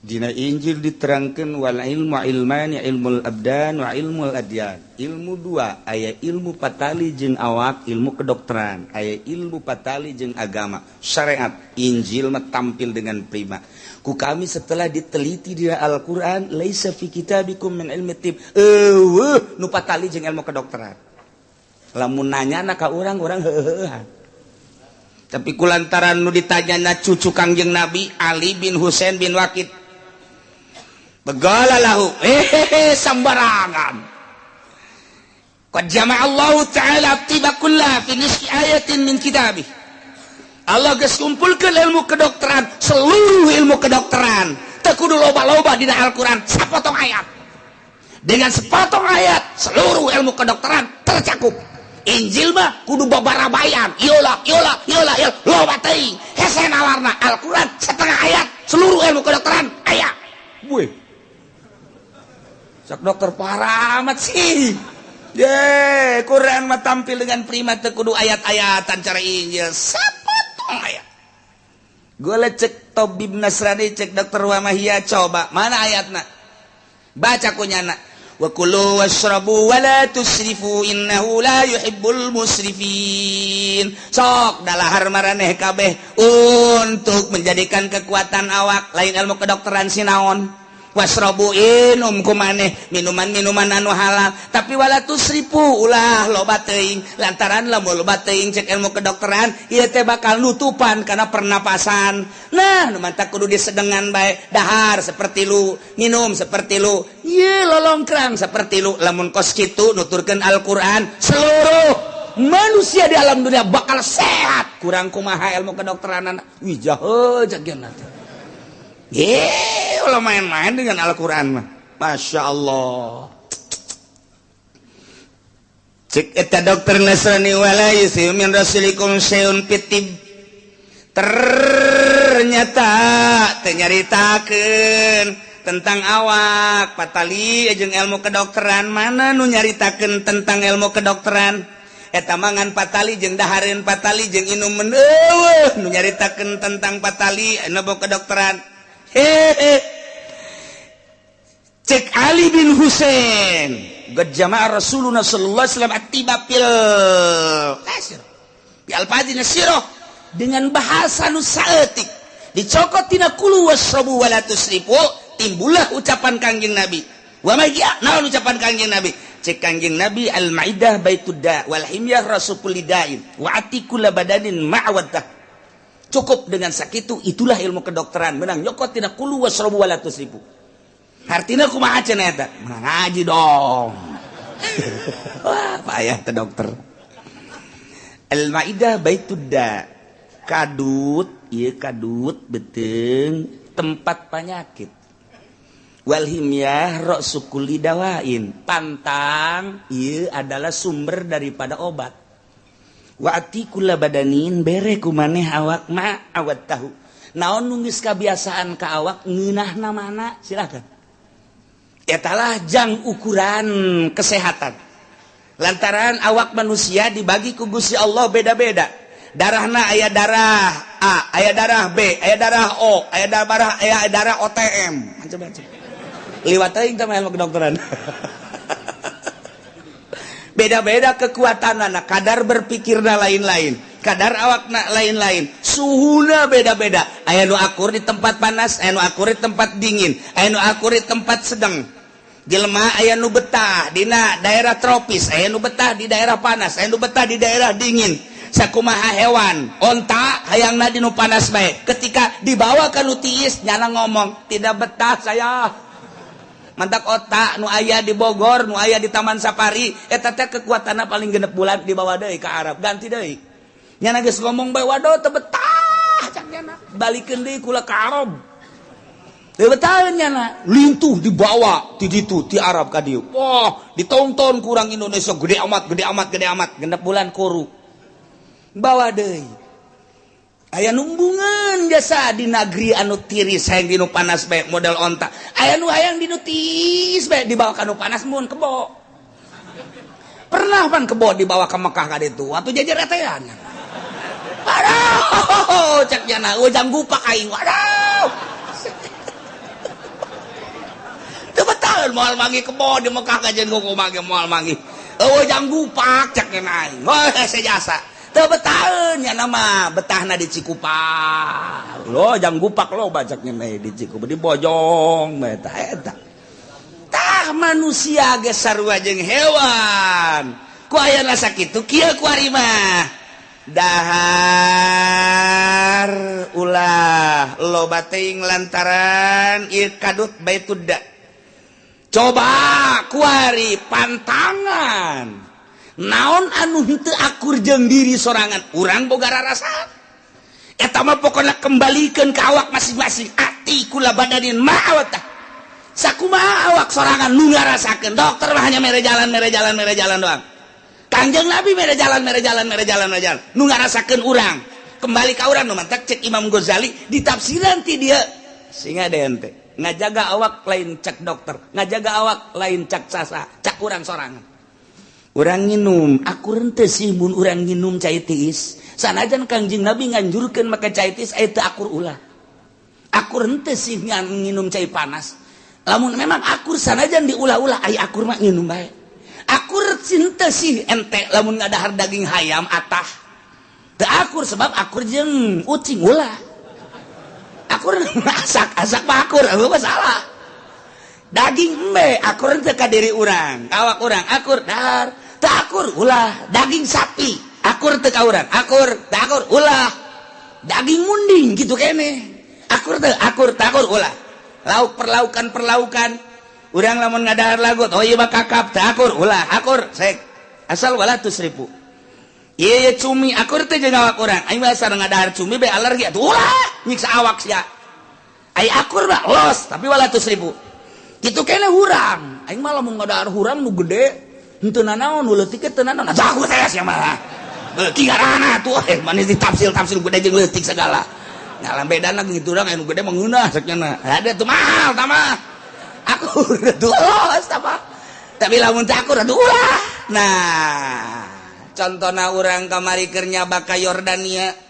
Dina Injil diterangkan wal ilmu ilmani, ilmul abdan wa ilmul adyan. Ilmu dua, aya ilmu patali jeung awak, ilmu kedokteran, aya ilmu patali jeung agama, syariat. Injil mah tampil dengan prima. Ku kami setelah diteliti di Al-Qur'an, laisa fi kitabikum min ilmi tib, euweuh nu patali jeung ilmu kedokteran. Lamun nanya na ka urang, urang heuheuhan. Tapi kulantaran nu ditanyana cucu Kangjeng Nabi, Ali bin Husain bin Wakid, begala lahu, eh, sambarangan. Qad jama'a Allah Ta'ala tiba kulla fi nisfi ayatin min kitabih. Allah geus kumpulkeun ilmu kedokteran, seluruh ilmu kedokteran teu kudu loba-loba, dina Al-Qur'an sapotong ayat. Dengan sepotong ayat seluruh ilmu kedokteran tercakup. Injil mah kudu babarabayan, yola yola yola yola, loba teuing, hese nalarna. Al-Qur'an setengah ayat seluruh ilmu kedokteran aya. Wih. Sok dokter parah amat sih. Ye, Quran mah tampil dengan prima, teu kudu ayat-ayatan cara Injil, sapotong ayat. Gue cek tobib Nasrani, cek dokter Wamahia, coba mana ayatna? Baca kunyana. Wa kulu washrabu wa la tusrifu, innahu la yuhibbul musrifin. Sok dalahar maraneh kabeh untuk menjadikan kekuatan awak, lain ilmu kedokteran sinaon. Wasrobu, inum kumaneh minuman-minuman anu halal, tapi wala tusrifu, ulah loba teuing, lantaran lamun loba teuing, cek ilmu kedokteran ieu teh bakal nutupan karena pernapasan. Nah, nu mantak kudu disedengan bae, dahar seperti lu, minum seperti lu, ye lolongkrang seperti lu. Lamun kos kitu nuturkeun Al-Qur'an, seluruh manusia di alam dunia bakal sehat. Kurang kumaha ilmu kedokteran? Wih, jahe jagian. Eh, kalau main-main dengan Al-Quran mah, Masya Allah. Cek eta dokter Nasrani, wala yusiu min rasulikum syai'un fitib. Ternyata teu nyaritakeun tentang awak patali jeung ilmu kedokteran. Mana nu nyaritakeun tentang ilmu kedokteran? Eta mangan patali jeung dahareun patali jeung inuman, euweuh nu nyaritakeun tentang patali ilmu kedokteran. Hehe. Cek Ali bin Husain, qad jama'a Rasulullah sallallahu alaihi wasallam attiba fil kasir bi alfazin sirah, dengan bahasa nu saeutik dicokot tina kulu wasrabu wala tusrifu, timbullah ucapan Kangjeng Nabi. Wa ma naon ucapan Kangjeng Nabi? Cek Kangjeng Nabi, al maidah baitud da wal himyah rasul kulli da'in wa ati kulla badanin ma'waddah. Cukup dengan sakitu, itulah ilmu kedokteran, menang nyokot tina kulu wasrabu wala tusrifu. Artinya kumaha cenah eta? Menang ngaji dong. Wah, payah teh dokter. Al maidah baitud da, kadut ieu, kadut beuteung tempat penyakit. Wal himyah ra'su kulli dawain, pantang ieu adalah sumber daripada obat. Wa ati kulla badanin, bere ku maneh awak, ma awat tahu, naon nu geus kabiasaan ka awak, ngeunahna mana silakan. Etalah jang ukuran kesehatan, lantaran awak manusia dibagi ku Gusti Allah beda-beda darahna. Aya darah A, aya darah B, aya darah O, aya darah, aya darah OTM, macam-macam. Liwat teuing teh ilmu kedokteran. Beda-beda kekuatan anak, kadar berpikirna lain-lain, kadar awakna lain-lain, suhuna beda-beda. Aya nu akur di tempat panas, aya nu akur di tempat dingin, aya nu akur di tempat sedang. Jelema aya nu betah dina daerah tropis, aya nu betah di daerah panas, aya nu betah di daerah dingin. Sakumaha hewan, onta hayangna di nu panas bae, ketika dibawa ka nu tiis nyana ngomong, "Tidak betah saya." Mantak onta nu aya di Bogor, nu aya di Taman Safari, eta teh kekuatanna paling 6 bulan, dibawa deui ka Arab, ganti deui. Nyana geus ngomong bae, "Waduh, teu betah," cak nyana, "balikeun deui kula ka Arab." Teu betah nyana, lintuh dibawa ti ditu, ti Arab ka dieu. Wah, ditonton kurang Indonesia gede amat, gede amat, gede amat. 6 bulan kuru, bawa deui. Aya numbungan jasa di negeri anu tiris, hayang dinu panas bae model onta. Aya nu hayang dinu tiis bae, dibawa ka nu panas mun kebo. Pernah pan kebo dibawa ke Mekah ka ditu, atuh jajaretean. Aduh, cek jana, ujang gupak aing. Aduh. Teu betah moal manggih kebo di Mekah kajian kumaha ge moal manggih. Eueuh jang gupak cek nyana aing. Wah, sejasa. Teu betaheun nya nama betahna di Cikupa. Lo jang gupak lo bacak nyana di Cikupa di Bojong eta eta. Tah manusia ge sarua jeung hewan. Ku aya sakitu kieu ku ari mah. Dahar ulah loba teuing lantaran ieu kadut baitudda. Coba kuari pantangan. Naon anu henteu akur jeung diri sorangan, urang boga rarasa. Eta mah pokona kembalikan ke awak masing-masing. Ati kula badanin ma'awatah. Sakumaha awak sorangan nu ngarasakeun. Dokter mah hanya mere jalan, mere jalan, mere jalan doang. Kangjeng Nabi mere jalan, mere jalan, mere jalan, mere jalan. Nu ngarasakeun urang. Kembali ka urang nu mantak cek Imam Ghazali ditafsiran ti dia. Sehingga ada ente ngajaga awak lain cek dokter, ngajaga awak lain cek sasa, cak urang sorangan. Urang nginum, akur henteu sih mun urang nginum cai tiis. Sanajan Kangjeng Nabi nganjurkeun make cai tiis aya teu akur ulah. Akur henteu sih nginum cai panas. Lamun memang akur sanajan diulah-ulah aya akur mah nginum bae. Akur henteu sih ente lamun ngadahar daging hayam atah. Teu akur sebab akur jeung ucing ulah. Akur asak asak mah akur, eueuh masalah. Daging embe akur teu ka diri urang, awak urang akur dahar, teu akur ulah. Daging sapi akur teu ka urang, akur, teu akur ulah. Daging munding gitu kene. Akur teu akur, teu akur ulah. Lauk perlaukan perlaukan urang lamun ngadahar lagut, oh ieu mah kakap, teu akur ulah, akur sek. Asal wala tusrifu. Ieu ye cumi akur teu jeung awak urang. Aing mah asal ngadahar cumi be alergi atuh ulah, nyiksa awak sia. Ai akur mah los, tapi wala tusrifu. Kitu kene hurang. Aing mah lamun ngadahar hurang nu gede henteu nanaon, nu leutik teu nanaon. Atuh aku teh sia mah. Beuki ngarana tuh eh manis ditafsil-tafsil gede jeung leutik segala. Nah, bedana gitu urang anu gede mah ngeunah cek nya. Ada tuh mahal tah mah. Akur tuh los tah mah. Tapi lamun teu akur atuh ulah. Nah, contohna urang kamari keur nyaba ka Yordania.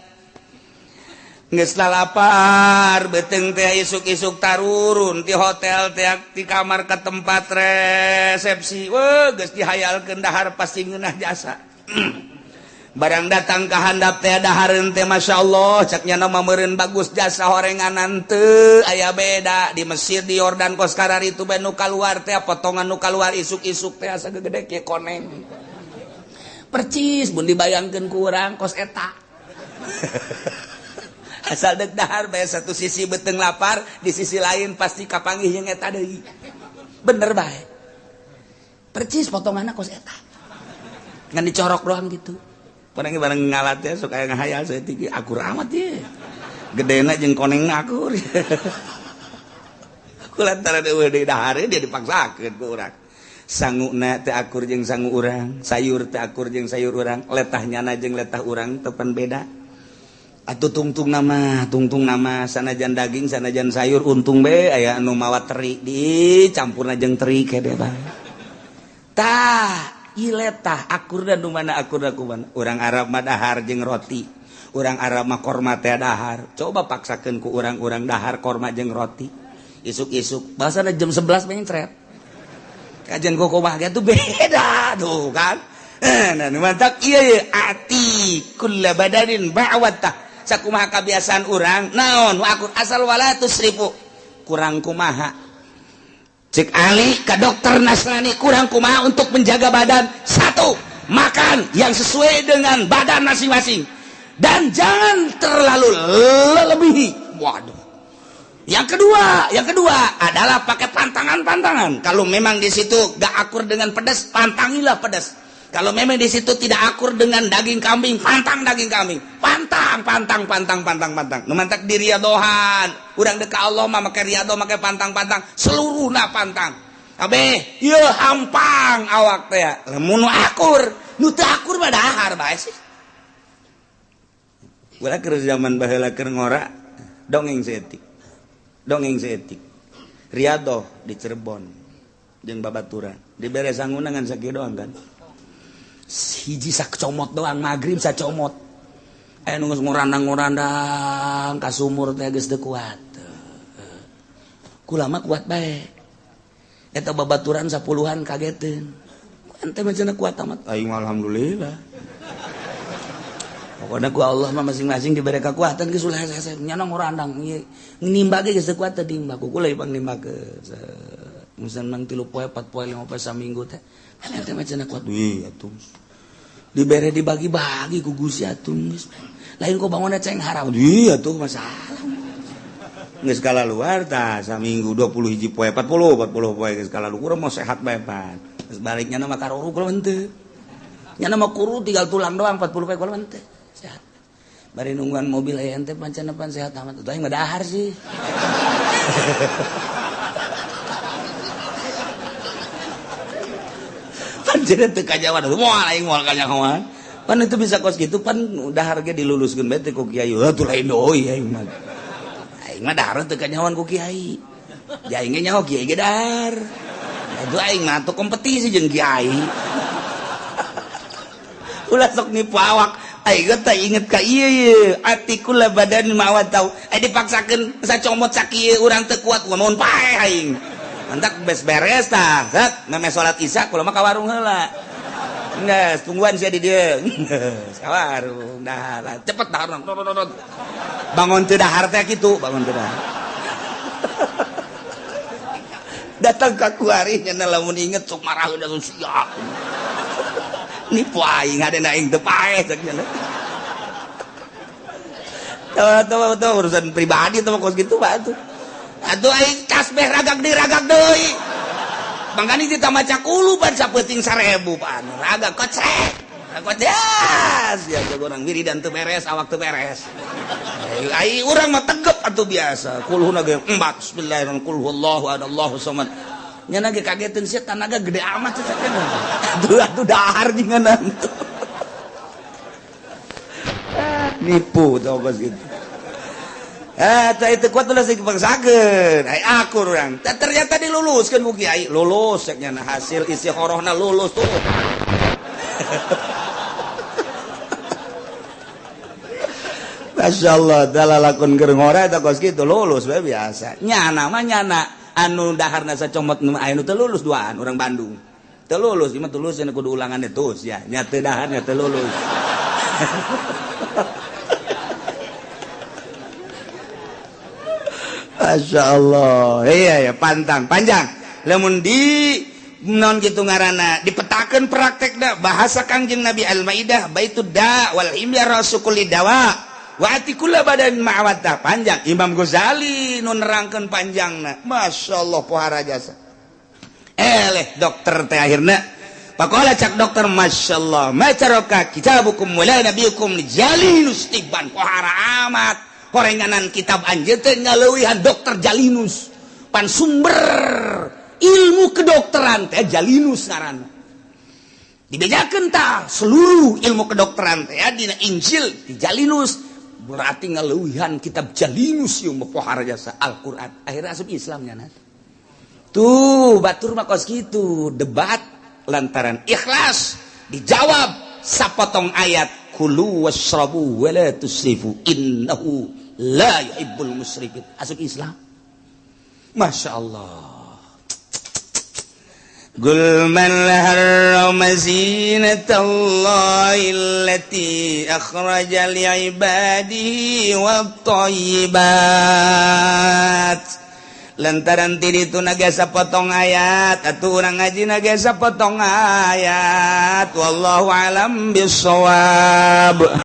Geus lalapar beuteung teh isuk-isuk tarurun ti hotel teh ti kamar ke tempat resepsi. Weuh geus dihayalkeun dahar pasti ngeunah jasa. Barang datang ka handap teh dahareun teh masyaallah cek nya mah meureun bagus jasa horenganan teu aya beda di Mesir di Yordan kos kararitu bae nu kaluar teh potongan nu kaluar isuk-isuk teh asa gegede kieu koneng. Percis mun dibayangkeun ku urang kos eta. Asal dek dahar bae satu sisi beuteung lapar, di sisi lain pasti kapanggih jeung eta deui. Bener bae. Percis potonganna kos eta. Ngan dicorok doang gitu. Barang bareng ngalat teh sok aya ngahayal saeutik akur amat ye. Gedena jeung konengna akur. Ku lantaran eueuh deui dahar dia dipaksakeun ku urang. Sanguna teu akur jeung sangu urang, sayur teu akur jeung sayur urang, letah nyana jeung letah urang tepan beda. Atuh tungtung nama sanajan daging sanajan sayur untung be aya anu mawa teri dicampurna jeung teri kede bae. Tah ieu letah akur dan nu mana akur da kumaha. Urang Arab mah dahar jeung roti. Urang Arab mah korma teh dahar. Coba paksakeun ku urang-urang dahar korma jeung roti. Isuk-isuk bahasana jam 11 mencret. Kajian koko mah tuh beda tuh kan. Nah, mantap iya ya ati kulla badanin ba'watah. Sakumaha kebiasaan urang naon akur asal wala tusrifu kurang kumaha cek Ali ke dokter Nasrani kurang kumaha untuk menjaga badan. Satu, makan yang sesuai dengan badan masing-masing dan jangan terlalu lebihi. Waduh, yang kedua adalah pakai pantangan-pantangan. Kalau memang di situ gak akur dengan pedas, pantangilah pedas. Kalau memang di situ tidak akur dengan daging kambing, pantang daging kambing. Pantang, pantang, pantang, pantang, pantang. Nu mantak di riadohan. Urang deka Allah mah make riado, make pantang-pantang, seluruhna pantang. Kabeh, ieu hampang awak teh. Lamun nu akur, nu teu akur mah dahar bae sih. Ulah keur zaman baheula keur ngora dongeng saeutik. Dongeng saeutik. Riadoh di Cirebon jeung babaturan. Dibere sanguna ngan sakieu doang kan. Hiji sacomot doang magrib sacomot. Aya nu geus ngurandang-ngurandang ka sumur teh geus teu kuat. Kula mah kuat bae. Eta babaturan sapuluhan kageteun. Ente mah cenah kuat amat. Aing alhamdulillah. Pokoknya ku Allah mah masing-masing diberi kekuatan geus ulah hese-hese nyana ngurandang ieu nimba ge geus teu kuat teh nimba ku kula ipang nimba ke. Musan mang 3 poe 4 poe 5 poe saminggu teh. Ente mah cenah kuat. Wih atuh. Dibere dibagi-bagi ku Gusti atuh geus. Lain ku bangunna ceng haram. Wih atuh masalah. Geus kalaluar tah saminggu 20 hiji poe 40 poe geus kalaluar urang mau sehat bae pan. Geus baliknya mah karuru kula henteu. Nya mah kuru tinggal tulang doang 40 poe kula henteu. Sehat. Bari nungguan mobil aya ente pancen pan sehat amat. Atuh aing mah dahar sih. Pancen teu kajawan moal aing moal kanyahoan. Pan itu bisa kos kitu pan dahar ge diluluskeun bae teh ku kiai. Atuh lain deui aing mah. Aing mah dahar teu kanyahoan ku kiai. Ja aing ge nyaho kiai ge dahar. Atuh aing mah atuh kompetisi jeung kiai. Ulah sok nipu awak. Aing teh inget ka ieu ieu atikul badan mawat tau. Dipaksakeun sacomot sakieu urang teu kuat mun paeh aing. Mantak beres beres tah. Set meme salat isya kula mah ka warung heula. Geus tungguan sia di dieu. Geus ka warung dahar. Cepet dahar. Bangun teu dahar teh kitu, bangun teu dahar. Datang ka kuari nya lamun inget sok marah udah siap. Nipu aing hadena aing teu paeh cek nya. Tuh urusan pribadi tuh kos gitu pak tuh. Atuh aing tasbih ragak deui ragak deui. Mangkani ditambah cakulu pan sapeuting 1000 pan. Ragak kocek. Kocek. Ya jago urang wiridan teu beres, awak teu beres. Ai urang mah tegep atuh biasa. Kulhuna ge empat bismillahirrahmanirrahim. Qul huwallahu ahad, Allahu samad. Nya ge kageteun sia tanaga gede amat cecek. Atuh atuh dahar jeung tuh. Nipu tuh kos gitu. Itu kuat ulah sih dipaksakeun. Ai akur urang. Ternyata diluluskeun ku kiai. Lulus cek nya hasil isi horohna lulus tuh. Masya Allah, dalalakon keur ngora eta kos kitu lulus we biasa. Nyana mah nyana anu daharna sacomot nu aya nu teu lulus duaan urang Bandung. Teu lulus, ieu mah tulus cenah kudu ulangan terus ya. Nya teu dahar nya teu lulus. Masya Allah, iya ya pantang panjang. Lamun di non gitu ngaranna dipetakeun praktekna bahasa Kangjeng Nabi Al-Maidah baitud da wal imya rasukuli dawa wa atikula badan ma'awata panjang. Imam Ghazali nu nerangkeun panjangna. Masya Allah pohara jasa. Eleh dokter teh akhirna pakola cak dokter Masya Allah macaroka kitabukum wala nabiyukum jalinus tiban pohara amat. Korenganan kitab anjeun teh ngaleuwihan dokter Jalinus pan sumber ilmu kedokteran teh Jalinus ngaranna dibejakeun tah seluruh ilmu kedokteran teh dina Injil di Jalinus berarti ngaleuwihan kitab Jalinus ieu mah pohara jasa Al-Qur'an akhirnya asup Islam nya tuh batur mah kos kitu debat lantaran ikhlas dijawab sapotong ayat kulu wasrabu wala tusrifu innahu la yuhibbul musrifin asup Islam. Masya Allah. Qul man harrama zinatallahi allati akhraja li'ibadihi wat-thayyibat. Lantaran ti ditu nagasa potong ayat atuh urang ngaji nagasa potong ayat wallahu alam bissawab.